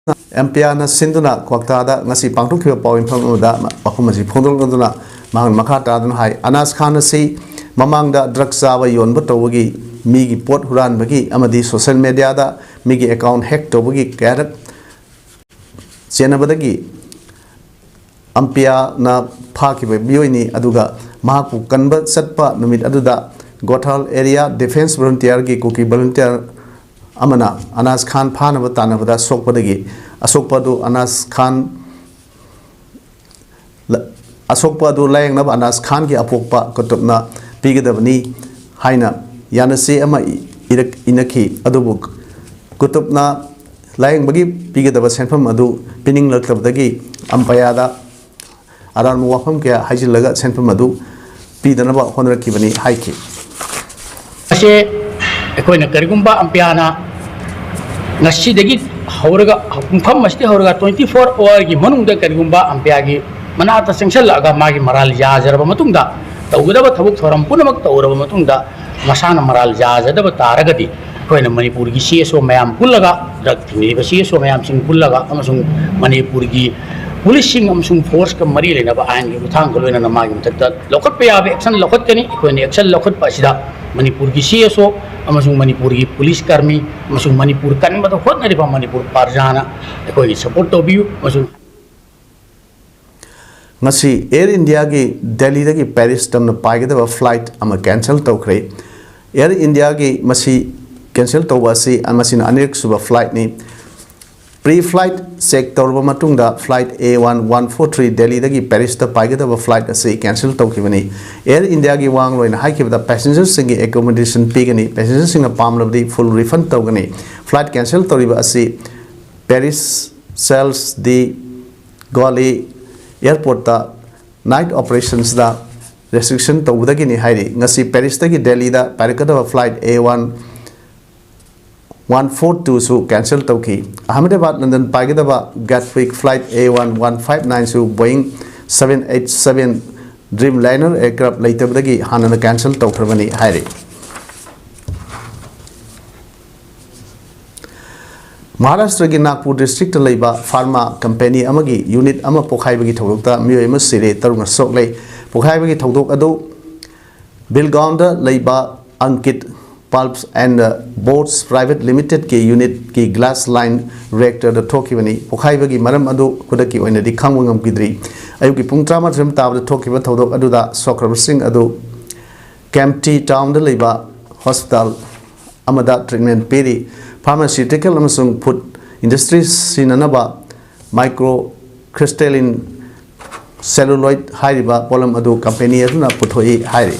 ꯑꯦꯝꯄꯤꯌꯥꯅ ꯁꯤꯟꯗꯨꯅ ꯀ꯭ꯋꯥꯛꯇꯥꯗ ꯉꯁꯤ ꯄꯥꯡꯊꯣꯛꯈꯤꯕ ꯄꯥꯎ ꯃꯤꯐꯝ ꯑꯃꯗ ꯋꯥꯐꯝ ꯑꯁꯤ ꯐꯣꯡꯗꯣꯛꯂꯗꯨꯅ ꯃꯍꯥꯛꯅ ꯃꯈꯥ ꯇꯥꯗꯨꯅ ꯍꯥꯏ, ꯑꯅꯥꯁ ꯈꯥꯟ ꯑꯁꯤ ꯃꯃꯥꯡꯗ ꯗ꯭ꯔꯒ ꯆꯥꯕ ꯌꯣꯟꯕ ꯇꯧꯕꯒꯤ, ꯃꯤꯒꯤ ꯄꯣꯠ ꯍꯨꯔꯥꯟꯕꯒꯤ ꯑꯃꯗꯤ ꯁꯣꯁꯤꯌꯦꯜ ꯃꯦꯗꯤꯌꯥꯗ ꯃꯤꯒꯤ ꯑꯦꯀꯥꯎꯟ ꯍꯦꯛ ꯇꯧꯕꯒꯤ ꯀꯌꯥꯔꯛ ꯆꯦꯟꯅꯕꯗꯒꯤ ꯑꯝꯄꯤꯌꯥꯅ ꯐꯥꯈꯤꯕ ꯃꯤꯑꯣꯏꯅꯤ꯫ ꯑꯗꯨꯒ ꯃꯍꯥꯛꯄꯨ ꯀꯟꯕ ꯆꯠꯄ ꯅꯨꯃꯤꯠ ꯑꯗꯨꯗ ꯒꯣꯊꯥꯜ ꯑꯦꯔꯤꯌꯥ ꯗꯤꯐꯦꯟꯁ ꯚꯣꯂꯨꯟꯇꯤꯌꯔꯒꯤ ꯀꯨꯀꯤ ꯚꯣꯂꯨꯟꯇꯤꯌꯔ ꯑꯃꯅ ꯑꯅꯥꯁ ꯈꯥꯟ ꯐꯥꯅꯕ ꯇꯥꯟꯅꯕꯗ ꯁꯣꯛꯄꯗꯒꯤ ꯑꯁꯣꯛꯄ ꯑꯗꯨ ꯑꯅꯥꯁ ꯈꯥꯟ ꯂ-, ꯑꯁꯣꯛꯄ ꯑꯗꯨ ꯂꯥꯌꯦꯡꯅꯕ ꯑꯅꯥꯁ ꯈꯥꯟꯒꯤ ꯑꯄꯣꯛꯄ ꯀꯨꯇꯨꯕꯅ ꯄꯤꯒꯗꯕꯅꯤ ꯍꯥꯏꯅ ꯌꯥꯅꯆꯦ ꯑꯃ ꯏ-, ꯏꯔꯛ-, ꯏꯅꯈꯤ꯫ ꯑꯗꯨꯕꯨ ꯀꯨꯇꯨꯕꯅ ꯂꯥꯌꯦꯡꯕꯒꯤ ꯄꯤꯒꯗꯕ ꯁꯦꯟꯐꯝ ꯑꯗꯨ ꯄꯤꯅꯤꯡꯂꯛꯇꯕꯗꯒꯤ ꯑꯝꯄꯌꯥꯗ ꯑꯔꯥꯟꯕ ꯋꯥꯐꯝ ꯀꯌꯥ ꯍꯥꯏꯖꯤꯜꯂꯒ ꯁꯦꯟꯐꯝ ꯑꯗꯨ ꯄꯤꯗꯅꯕ ꯍꯣꯠꯅꯔꯛꯈꯤꯕꯅꯤ ꯍꯥꯏꯈꯤ꯫ ꯑꯁꯦ ꯑꯩꯈꯣꯏꯅ ꯀꯔꯤꯒꯨꯝꯕ ꯑꯝꯄꯤꯌꯥꯅ ꯉꯁꯤꯗꯒꯤ ꯍꯧꯔꯒ, ꯄꯨꯡꯐꯝ ꯑꯁꯤꯗꯒꯤ ꯍꯧꯔꯒ twenty four hourꯒꯤ ꯃꯅꯨꯡꯗ ꯀꯔꯤꯒꯨꯝꯕ ꯑꯝꯄꯤꯌꯥꯒꯤ ꯃꯅꯥꯛꯇ ꯆꯪꯁꯤꯜꯂꯛꯑꯒ ꯃꯥꯒꯤ ꯃꯔꯥꯜ ꯌꯥꯖꯔꯕ ꯃꯇꯨꯡꯗ, ꯇꯧꯒꯗꯕ ꯊꯕꯛ ꯊꯧꯔꯝ ꯄꯨꯝꯅꯃꯛ ꯇꯧꯔꯕ ꯃꯇꯨꯡꯗ, ꯃꯁꯥꯅ ꯃꯔꯥꯜ ꯌꯥꯖꯗꯕ ꯇꯥꯔꯒꯗꯤ, ꯑꯩꯈꯣꯏꯅ ꯃꯅꯤꯄꯨꯔꯒꯤ ꯁꯤ ꯑꯦꯁ ꯑꯣ ꯃꯌꯥꯝ ꯄꯨꯜꯂꯒ, ꯗ꯭ꯔꯒ ꯊꯤꯡꯂꯤꯕ ꯁꯤ ꯑꯦꯁ ꯑꯣ ꯃꯌꯥꯝꯁꯤꯡ ꯄꯨꯜꯂꯒ, ꯑꯃꯁꯨꯡ ꯃꯅꯤꯄꯨꯔꯒꯤ ꯄꯨꯂꯤꯁꯁꯤꯡ ꯑꯃꯁꯨꯡ ꯐꯣꯔꯁꯀ ꯃꯔꯤ ꯂꯩꯅꯕ ꯑꯥꯏꯟꯒꯤ ꯈꯨꯠꯊꯥꯡꯒ ꯂꯣꯏꯅꯅ ꯃꯥꯒꯤ ꯃꯊꯛꯇ ꯂꯧꯈꯠꯄ ꯌꯥꯕ ꯑꯦꯛꯁꯟ ꯂꯧꯈꯠꯀꯅꯤ꯫ ꯑꯩꯈꯣꯏꯅ ꯑꯦꯛꯁꯟ ꯂꯧꯈꯠꯄ ꯑꯁꯤꯗ ꯃꯅꯤꯄꯨꯔꯒꯤ ꯁꯤ ꯑꯦꯁ ꯑꯣ ꯑꯃꯁꯨꯡ ꯃꯅꯤꯄꯨꯔꯒꯤ ꯄꯨꯂꯤꯁ ꯀꯔꯃꯤ ꯑꯃꯁꯨꯡ ꯃꯅꯤꯄꯨꯔ ꯀꯟꯕꯗ ꯍꯣꯠꯅꯔꯤꯕ ꯃꯅꯤꯄꯨꯔ ꯄ꯭ꯔꯖꯥꯅ ꯑꯩꯈꯣꯏꯒꯤ ꯁꯄꯣꯔꯠ ꯇꯧꯕꯤꯌꯨ ꯑꯃꯁꯨꯡ ꯉꯁꯤ ꯑꯦꯌꯔ ꯏꯟꯗꯤꯌꯥꯒꯤ ꯗꯦꯜꯂꯤꯗꯒꯤ ꯄꯦꯔꯤꯁ ꯇꯝꯅ ꯄꯥꯏꯒꯗꯕ ꯐ꯭ꯂꯥꯏꯠ ꯑꯃ ꯀꯦꯟꯁꯦꯜ ꯇꯧꯈ꯭ꯔꯦ꯫ ꯑꯦꯌꯔ ꯏꯟꯗꯤꯌꯥꯒꯤ ꯃꯁꯤ ꯀꯦꯟꯁꯦꯜ ꯇꯧꯕ ꯑꯁꯤ ꯃꯁꯤꯅ ꯑꯅꯤꯔꯛ ꯁꯨꯕ ꯐ꯭ꯂꯥꯏꯠꯅꯤ꯫ ꯄ꯭ꯔꯤ ꯐ꯭ꯂꯥꯏꯠ ꯆꯦꯛ ꯇꯧꯔꯕ ꯃꯇꯨꯡꯗ flight A one one four three ꯗꯦꯜꯂꯤꯗꯒꯤ ꯄꯦꯔꯤꯁꯇ ꯄꯥꯏꯒꯗꯕ ꯐ꯭ꯂꯥꯏꯠ ꯑꯁꯤ ꯀꯦꯟꯁꯦꯜ ꯇꯧꯈꯤꯕꯅꯤ꯫ ꯑꯦꯌꯔ ꯏꯟꯗꯤꯌꯥꯒꯤ ꯋꯥ ꯂꯣꯏꯅ ꯍꯥꯏꯈꯤꯕꯗ ꯄꯦꯁꯦꯟꯖꯔꯁꯤꯡꯒꯤ ꯑꯦꯀꯣꯃꯣꯗꯦꯁꯟ ꯄꯤꯒꯅꯤ꯫ ꯄꯦꯁꯦꯟꯖꯔꯁꯤꯡꯅ ꯄꯥꯝꯂꯕꯗꯤ ꯐꯨꯜ ꯔꯤꯐꯟ ꯇꯧꯒꯅꯤ꯫ ꯐ꯭ꯂꯥꯏꯠ ꯀꯦꯟꯁꯦꯜ ꯇꯧꯔꯤꯕ ꯑꯁꯤ ꯄꯦꯔꯤꯁ ꯆꯥꯔꯜꯁ ꯗꯤ ꯒꯣꯂꯤ ꯑꯦꯌꯔꯄꯣꯔꯠꯇ ꯅꯥꯏꯠ ꯑꯣꯄꯔꯦꯁꯟꯁꯗ ꯔꯦꯁꯇ꯭ꯔꯤꯛꯁꯟ ꯇꯧꯕꯗꯒꯤꯅꯤ ꯍꯥꯏꯔꯤ꯫ ꯉꯁꯤ ꯄꯦꯔꯤꯁꯇꯒꯤ ꯗꯦꯜꯂꯤꯗ ꯄꯥꯏꯔꯛꯀꯗꯕ flight A one one four ꯇꯨꯁꯨ ꯀꯦꯟꯁꯦꯜ ꯇꯧꯈꯤ꯫ ꯑꯍꯃꯗꯥꯕꯥꯗ ꯂꯟꯗꯟ ꯄꯥꯏꯒꯗꯕ Gatwick flight A one one five ꯅꯥꯏꯟꯁꯨ Boeing seven eight seven dreamliner aircraft ꯂꯩꯇꯕꯗꯒꯤ ꯍꯥꯟꯅꯅ ꯀꯦꯟꯁꯦꯜ ꯇꯧꯈ꯭ꯔꯕꯅꯤ ꯍꯥꯏꯔꯤ꯫ ꯃꯍꯥꯔꯥꯁꯇ꯭ꯔꯒꯤ ꯅꯥꯒꯄꯨꯔ ꯗꯤꯁꯇ꯭ꯔꯤꯛꯇ ꯂꯩꯕ ꯐꯥꯔꯃꯥ ꯀꯝꯄꯦꯅꯤ ꯑꯃꯒꯤ ꯌꯨꯅꯤꯠ ꯑꯃ ꯄꯣꯈꯥꯏꯕꯒꯤ ꯊꯧꯗꯣꯛꯇ ꯃꯤꯑꯣꯏ ꯑꯃ ꯁꯤꯔꯦ, ꯇꯔꯨꯛꯅ ꯁꯣꯛꯂꯦ꯫ ꯄꯣꯈꯥꯏꯕꯒꯤ ꯊꯧꯗꯣꯛ ꯑꯗꯨ ꯕꯤꯜꯒꯥꯎꯟꯗ ꯂꯩꯕ Ankit pulps and boards private ꯂꯤꯃꯤꯇꯦꯗꯀꯤ ꯌꯨꯅꯤꯠꯀꯤ ꯒ꯭ꯂꯥꯁ ꯂꯥꯏꯟ ꯔꯤꯑꯦꯛꯇꯔꯗ ꯊꯣꯛꯈꯤꯕꯅꯤ꯫ ꯄꯣꯈꯥꯏꯕꯒꯤ ꯃꯔꯝ ꯑꯗꯨ ꯈꯨꯗꯛꯀꯤ ꯑꯣꯏꯅꯗꯤ ꯈꯪꯕ ꯉꯝꯈꯤꯗ꯭ꯔꯤ꯫ ꯑꯌꯨꯛꯀꯤ ꯄꯨꯡ ꯇꯔꯥꯃꯥꯊꯣꯏ ꯇꯥꯕꯗ ꯊꯣꯛꯈꯤꯕ ꯊꯧꯗꯣꯛ ꯑꯗꯨꯗ ꯁꯣꯛꯈ꯭ꯔꯕꯁꯤꯡ ꯑꯗꯨ ꯀꯦꯝꯇꯤ ꯇꯥꯎꯟꯗ ꯂꯩꯕ ꯍꯣꯁꯄꯤꯇꯥꯜ ꯑꯃꯗ ꯇ꯭ꯔꯤꯠꯃꯦꯟ ꯄꯤꯔꯤ꯫ ꯐꯥꯔꯃꯥꯁꯤꯌꯨꯇꯤꯀꯦꯜ ꯑꯃꯁꯨꯡ ꯐꯨꯗ ꯏꯟꯗꯁꯇ꯭ꯔꯤ ꯁꯤꯖꯤꯟꯅꯅꯕ ꯃꯥꯏꯀ꯭ꯔꯣ ꯀ꯭ꯔꯤꯁꯇꯦꯂꯤꯟ ꯁꯦꯂꯨꯂꯣꯏꯗ ꯍꯥꯏꯔꯤꯕ ꯄꯣꯠꯂꯝ ꯑꯗꯨ ꯀꯝꯄꯦꯅꯤ ꯑꯗꯨꯅ ꯄꯨꯊꯣꯛꯏ ꯍꯥꯏꯔꯤ꯫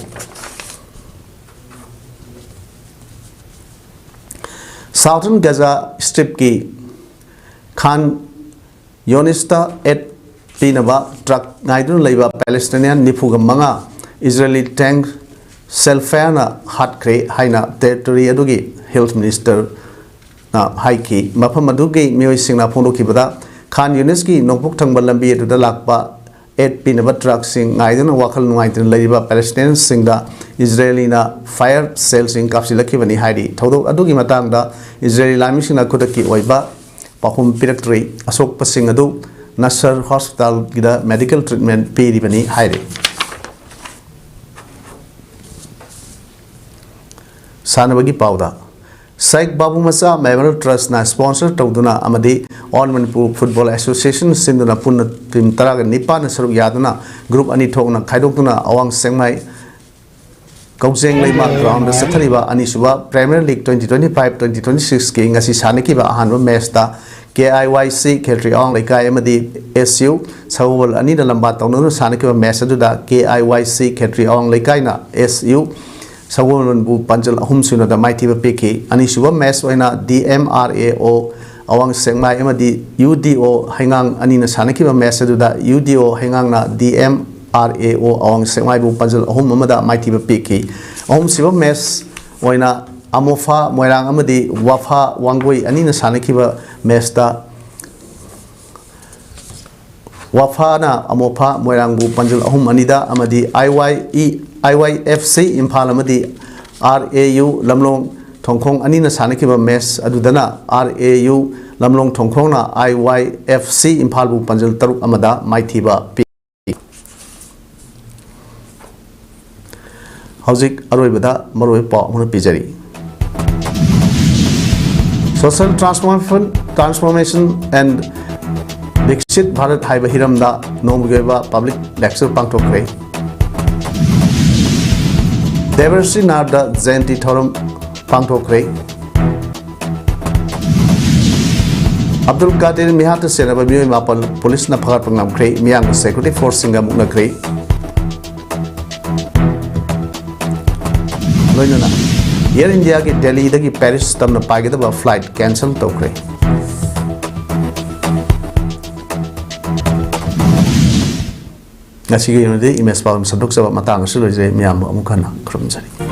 ꯁꯥꯎꯊꯔꯟ ꯒꯖꯥ ꯁ꯭ꯇ꯭ꯔꯤꯞꯀꯤ ꯈꯥꯟ ꯌꯣꯅꯤꯁꯇ ꯑꯦꯗ ꯄꯤꯅꯕ ꯇ꯭ꯔꯛ ꯉꯥꯏꯗꯨꯅ ꯂꯩꯕ ꯄꯦꯂꯦꯁꯇꯤꯅꯤꯌꯥꯟ ꯅꯤꯐꯨꯒ ꯃꯉꯥ ꯏꯖꯔꯦꯂꯤ ꯇꯦꯡ ꯁꯦꯜꯐꯦꯌꯔꯅ ꯍꯥꯠꯈ꯭ꯔꯦ ꯍꯥꯏꯅ ꯇꯦꯔꯤꯇꯣꯔꯤ ꯑꯗꯨꯒꯤ ꯍꯦꯜꯊ ꯃꯤꯅꯤꯁꯇꯔꯅ ꯍꯥꯏꯈꯤ꯫ ꯃꯐꯝ ꯑꯗꯨꯒꯤ ꯃꯤꯑꯣꯏꯁꯤꯡꯅ ꯐꯣꯡꯗꯣꯛꯈꯤꯕꯗ, ꯈꯥꯟ ꯌꯨꯅꯤꯁꯀꯤ ꯅꯣꯡꯄꯣꯛ ꯊꯪꯕ ꯂꯝꯕꯤ ꯑꯗꯨꯗ ꯂꯥꯛꯄ ꯑꯦꯗ ꯄꯤꯅꯕ ꯇ꯭ꯔꯛꯁꯤꯡ ꯉꯥꯏꯗꯨꯅ ꯋꯥꯈꯜ ꯅꯨꯡꯉꯥꯏꯇꯅ ꯂꯩꯔꯤꯕ ꯄꯦꯂꯦꯁꯇꯤꯅꯤꯌꯟꯁꯤꯡꯗ ꯏꯖꯔꯦꯂꯤꯅ ꯐꯥꯌꯔ ꯁꯦꯜꯁꯤꯡ ꯀꯥꯞꯁꯤꯜꯂꯛꯈꯤꯕꯅꯤ ꯍꯥꯏꯔꯤ꯫ ꯊꯧꯗꯣꯛ ꯑꯗꯨꯒꯤ ꯃꯇꯥꯡꯗ ꯏꯖꯔꯦꯂꯤ ꯂꯥꯟꯃꯤꯁꯤꯡꯅ ꯈꯨꯗꯛꯀꯤ ꯑꯣꯏꯕ ꯄꯥꯎꯈꯨꯝ ꯄꯤꯔꯛꯇ꯭ꯔꯤ꯫ ꯑꯁꯣꯛꯄꯁꯤꯡ ꯑꯗꯨ ꯅꯁꯔ ꯍꯣꯁꯄꯤꯇꯥꯜꯒꯤꯗ ꯃꯦꯗꯤꯀꯦꯜ ꯇ꯭ꯔꯤꯠꯃꯦꯟ ꯄꯤꯔꯤꯕꯅꯤ ꯍꯥꯏꯔꯤ꯫ ꯁꯥꯟꯅꯕꯒꯤ ꯄꯥꯎꯗ, ꯁꯥꯏꯛ ꯕꯥꯕꯨ ꯃꯆꯥ ꯃꯦꯃꯣꯔꯤꯌꯦꯜ ꯇ꯭ꯔꯁꯅ ꯁ꯭ꯄꯣꯟꯁꯔ ꯇꯧꯗꯨꯅ ꯑꯃꯗꯤ ꯑꯣꯜ ꯃꯅꯤꯄꯨꯔ ꯐꯨꯠꯕꯣꯜ ꯑꯦꯁꯣꯁꯤꯌꯦꯁꯟ ꯁꯤꯟꯗꯨꯅ ꯄꯨꯟꯅ ꯇꯤꯝ ꯇꯔꯥꯒ ꯅꯤꯄꯥꯟꯅ ꯁꯔꯨꯛ ꯌꯥꯗꯨꯅ ꯒ꯭ꯔꯨꯞ ꯑꯅꯤ ꯊꯣꯛꯅ ꯈꯥꯏꯗꯣꯛꯇꯨꯅ ꯑꯋꯥꯡ ꯁꯦꯛꯃꯥꯏ ꯀꯧꯖꯦꯡ ꯂꯩꯃ ꯒ꯭ꯔꯥꯎꯟꯗ ꯆꯠꯊꯔꯤꯕ ꯑꯅꯤꯁꯨꯕ premier league twenty twenty five twenty twenty six ꯀꯤ ꯉꯁꯤ ꯁꯥꯟꯅꯈꯤꯕ ꯑꯍꯥꯟꯕ ꯃꯦꯆꯇ K I Y C ꯈꯦꯇ꯭ꯔꯤ ꯑꯋꯥꯡ ꯂꯩꯀꯥꯏ ꯑꯃꯗꯤ S U ꯁꯒꯣꯜ ꯑꯅꯤꯅ ꯂꯝꯕꯥ ꯇꯧꯅꯗꯨꯅ ꯁꯥꯟꯅꯈꯤꯕ ꯃꯦꯆ ꯑꯗꯨꯗ K I Y C ꯈꯦꯇ꯭ꯔꯤ ꯑꯋꯥꯡ ꯂꯩꯀꯥꯏꯅ S U ꯁꯒꯣꯜꯕꯟꯕꯨ ꯄꯥꯟꯖꯜ ꯑꯍꯨꯝ ꯁꯨꯅꯗ ꯃꯥꯏꯊꯤꯕ ꯄꯤꯈꯤ꯫ ꯑꯅꯤꯁꯨꯕ ꯃꯦꯆ ꯑꯣꯏꯅ D M R A O ꯑꯋꯥꯡ ꯁꯦꯛꯃꯥꯏ ꯑꯃꯗꯤ U D O ꯍꯩꯉꯥꯡ ꯑꯅꯤꯅ ꯁꯥꯟꯅꯈꯤꯕ ꯃꯦꯆ ꯑꯗꯨꯗ U D O ꯍꯩꯉꯥꯡꯅ D M R A O ꯑꯋꯥꯡ ꯁꯦꯛꯃꯥꯏꯕꯨ ꯄꯥꯟꯖꯜ ꯑꯍꯨꯝ ꯑꯃꯗ ꯃꯥꯏꯊꯤꯕ ꯄꯤꯈꯤ꯫ ꯑꯍꯨꯝꯁꯨꯕ ꯃꯦꯆ ꯑꯣꯏꯅ ꯑꯃꯣꯐꯥ ꯃꯣꯏꯔꯥꯡ ꯑꯃꯗꯤ ꯋꯥꯐꯥ ꯋꯥꯡꯒꯣꯏ ꯑꯅꯤꯅ ꯁꯥꯟꯅꯈꯤꯕ ꯃꯦꯆꯇ ꯋꯥꯐꯥꯅ ꯑꯃꯣꯐꯥ ꯃꯣꯏꯔꯥꯡꯕꯨ ꯄꯥꯟꯖꯜ ꯑꯍꯨꯝ ꯑꯅꯤꯗ ꯑꯃꯗꯤ I Y E, I Y F C Imphal ꯑꯃꯗꯤ R A U ꯂꯝꯂꯣꯡ ꯊꯣꯡꯈꯣꯡ ꯑꯅꯤꯅ ꯁꯥꯟꯅꯈꯤꯕ ꯃꯦꯆ ꯑꯗꯨꯗꯅ R A U Lamlong ꯊꯣꯡꯈꯣꯡꯅ I Y F C ꯏꯝꯐꯥꯜꯕꯨ ꯄꯥꯟꯖꯜ ꯇꯔꯨꯛ ꯑꯃꯗ ꯃꯥꯏꯊꯤꯕ ꯄꯤ꯫ ꯍꯧꯖꯤꯛ ꯑꯔꯣꯏꯕꯗ ꯃꯔꯨꯑꯣꯏꯕ ꯄꯥꯎ ꯑꯃꯅ ꯄꯤꯖꯔꯤ꯫ Social Transformation, Transformation and Viksit Bharat ꯍꯥꯏꯕ ꯍꯤꯔꯝꯗ ꯅꯣꯡꯃꯒꯤ ꯑꯣꯏꯕ ꯄꯕ꯭ꯂꯤꯛ ꯂꯦꯛꯆꯔ ꯄꯥꯡꯊꯣꯛꯈ꯭ꯔꯦ꯫ ꯗꯦꯕꯔꯁꯤ ꯅꯥꯔꯗ ꯖꯌꯟꯇꯤ ꯊꯧꯔꯝ ꯄꯥꯡꯊꯣꯛꯈ꯭ꯔꯦ꯫ ꯑꯕꯗꯨꯜ ꯀꯥꯗꯤꯔ ꯃꯤꯍꯥꯠꯇ ꯆꯦꯟꯅꯕ ꯃꯤꯑꯣꯏ ꯃꯥꯄꯜ ꯄꯨꯂꯤꯁꯅ ꯐꯒꯠꯄ ꯉꯝꯈ꯭ꯔꯦ꯫ ꯃꯤꯌꯥꯝꯒ ꯁꯦꯀ꯭ꯌꯨꯔꯤꯇꯤ ꯐꯣꯔꯁꯁꯤꯡꯒ ꯃꯨꯛꯅꯈ꯭ꯔꯦ꯫ ꯂꯣꯏꯅꯅ ꯑꯦꯌꯔ ꯏꯟꯗꯤꯌꯥꯒꯤ ꯗꯦꯜꯂꯤꯗꯒꯤ ꯄꯦꯔꯤꯁ ꯇꯝꯅ ꯄꯥꯏꯒꯗꯕ ꯐ꯭ꯂꯥꯏꯠ ꯀꯦꯟꯁꯦꯜ ꯇꯧꯈ꯭ꯔꯦ꯫ ꯉꯁꯤꯒꯤ ꯑꯣꯏꯅꯗꯤ ꯏꯃꯦꯖ ꯄꯥꯎ ꯁꯟꯗꯣꯛꯆꯕ ꯃꯇꯥꯡ ꯑꯁꯤ ꯂꯣꯏꯖꯔꯦ꯫ ꯃꯤꯌꯥꯝꯕꯨ ꯑꯃꯨꯛ ꯍꯟꯅ ꯈꯨꯔꯨꯝꯖꯔꯤ꯫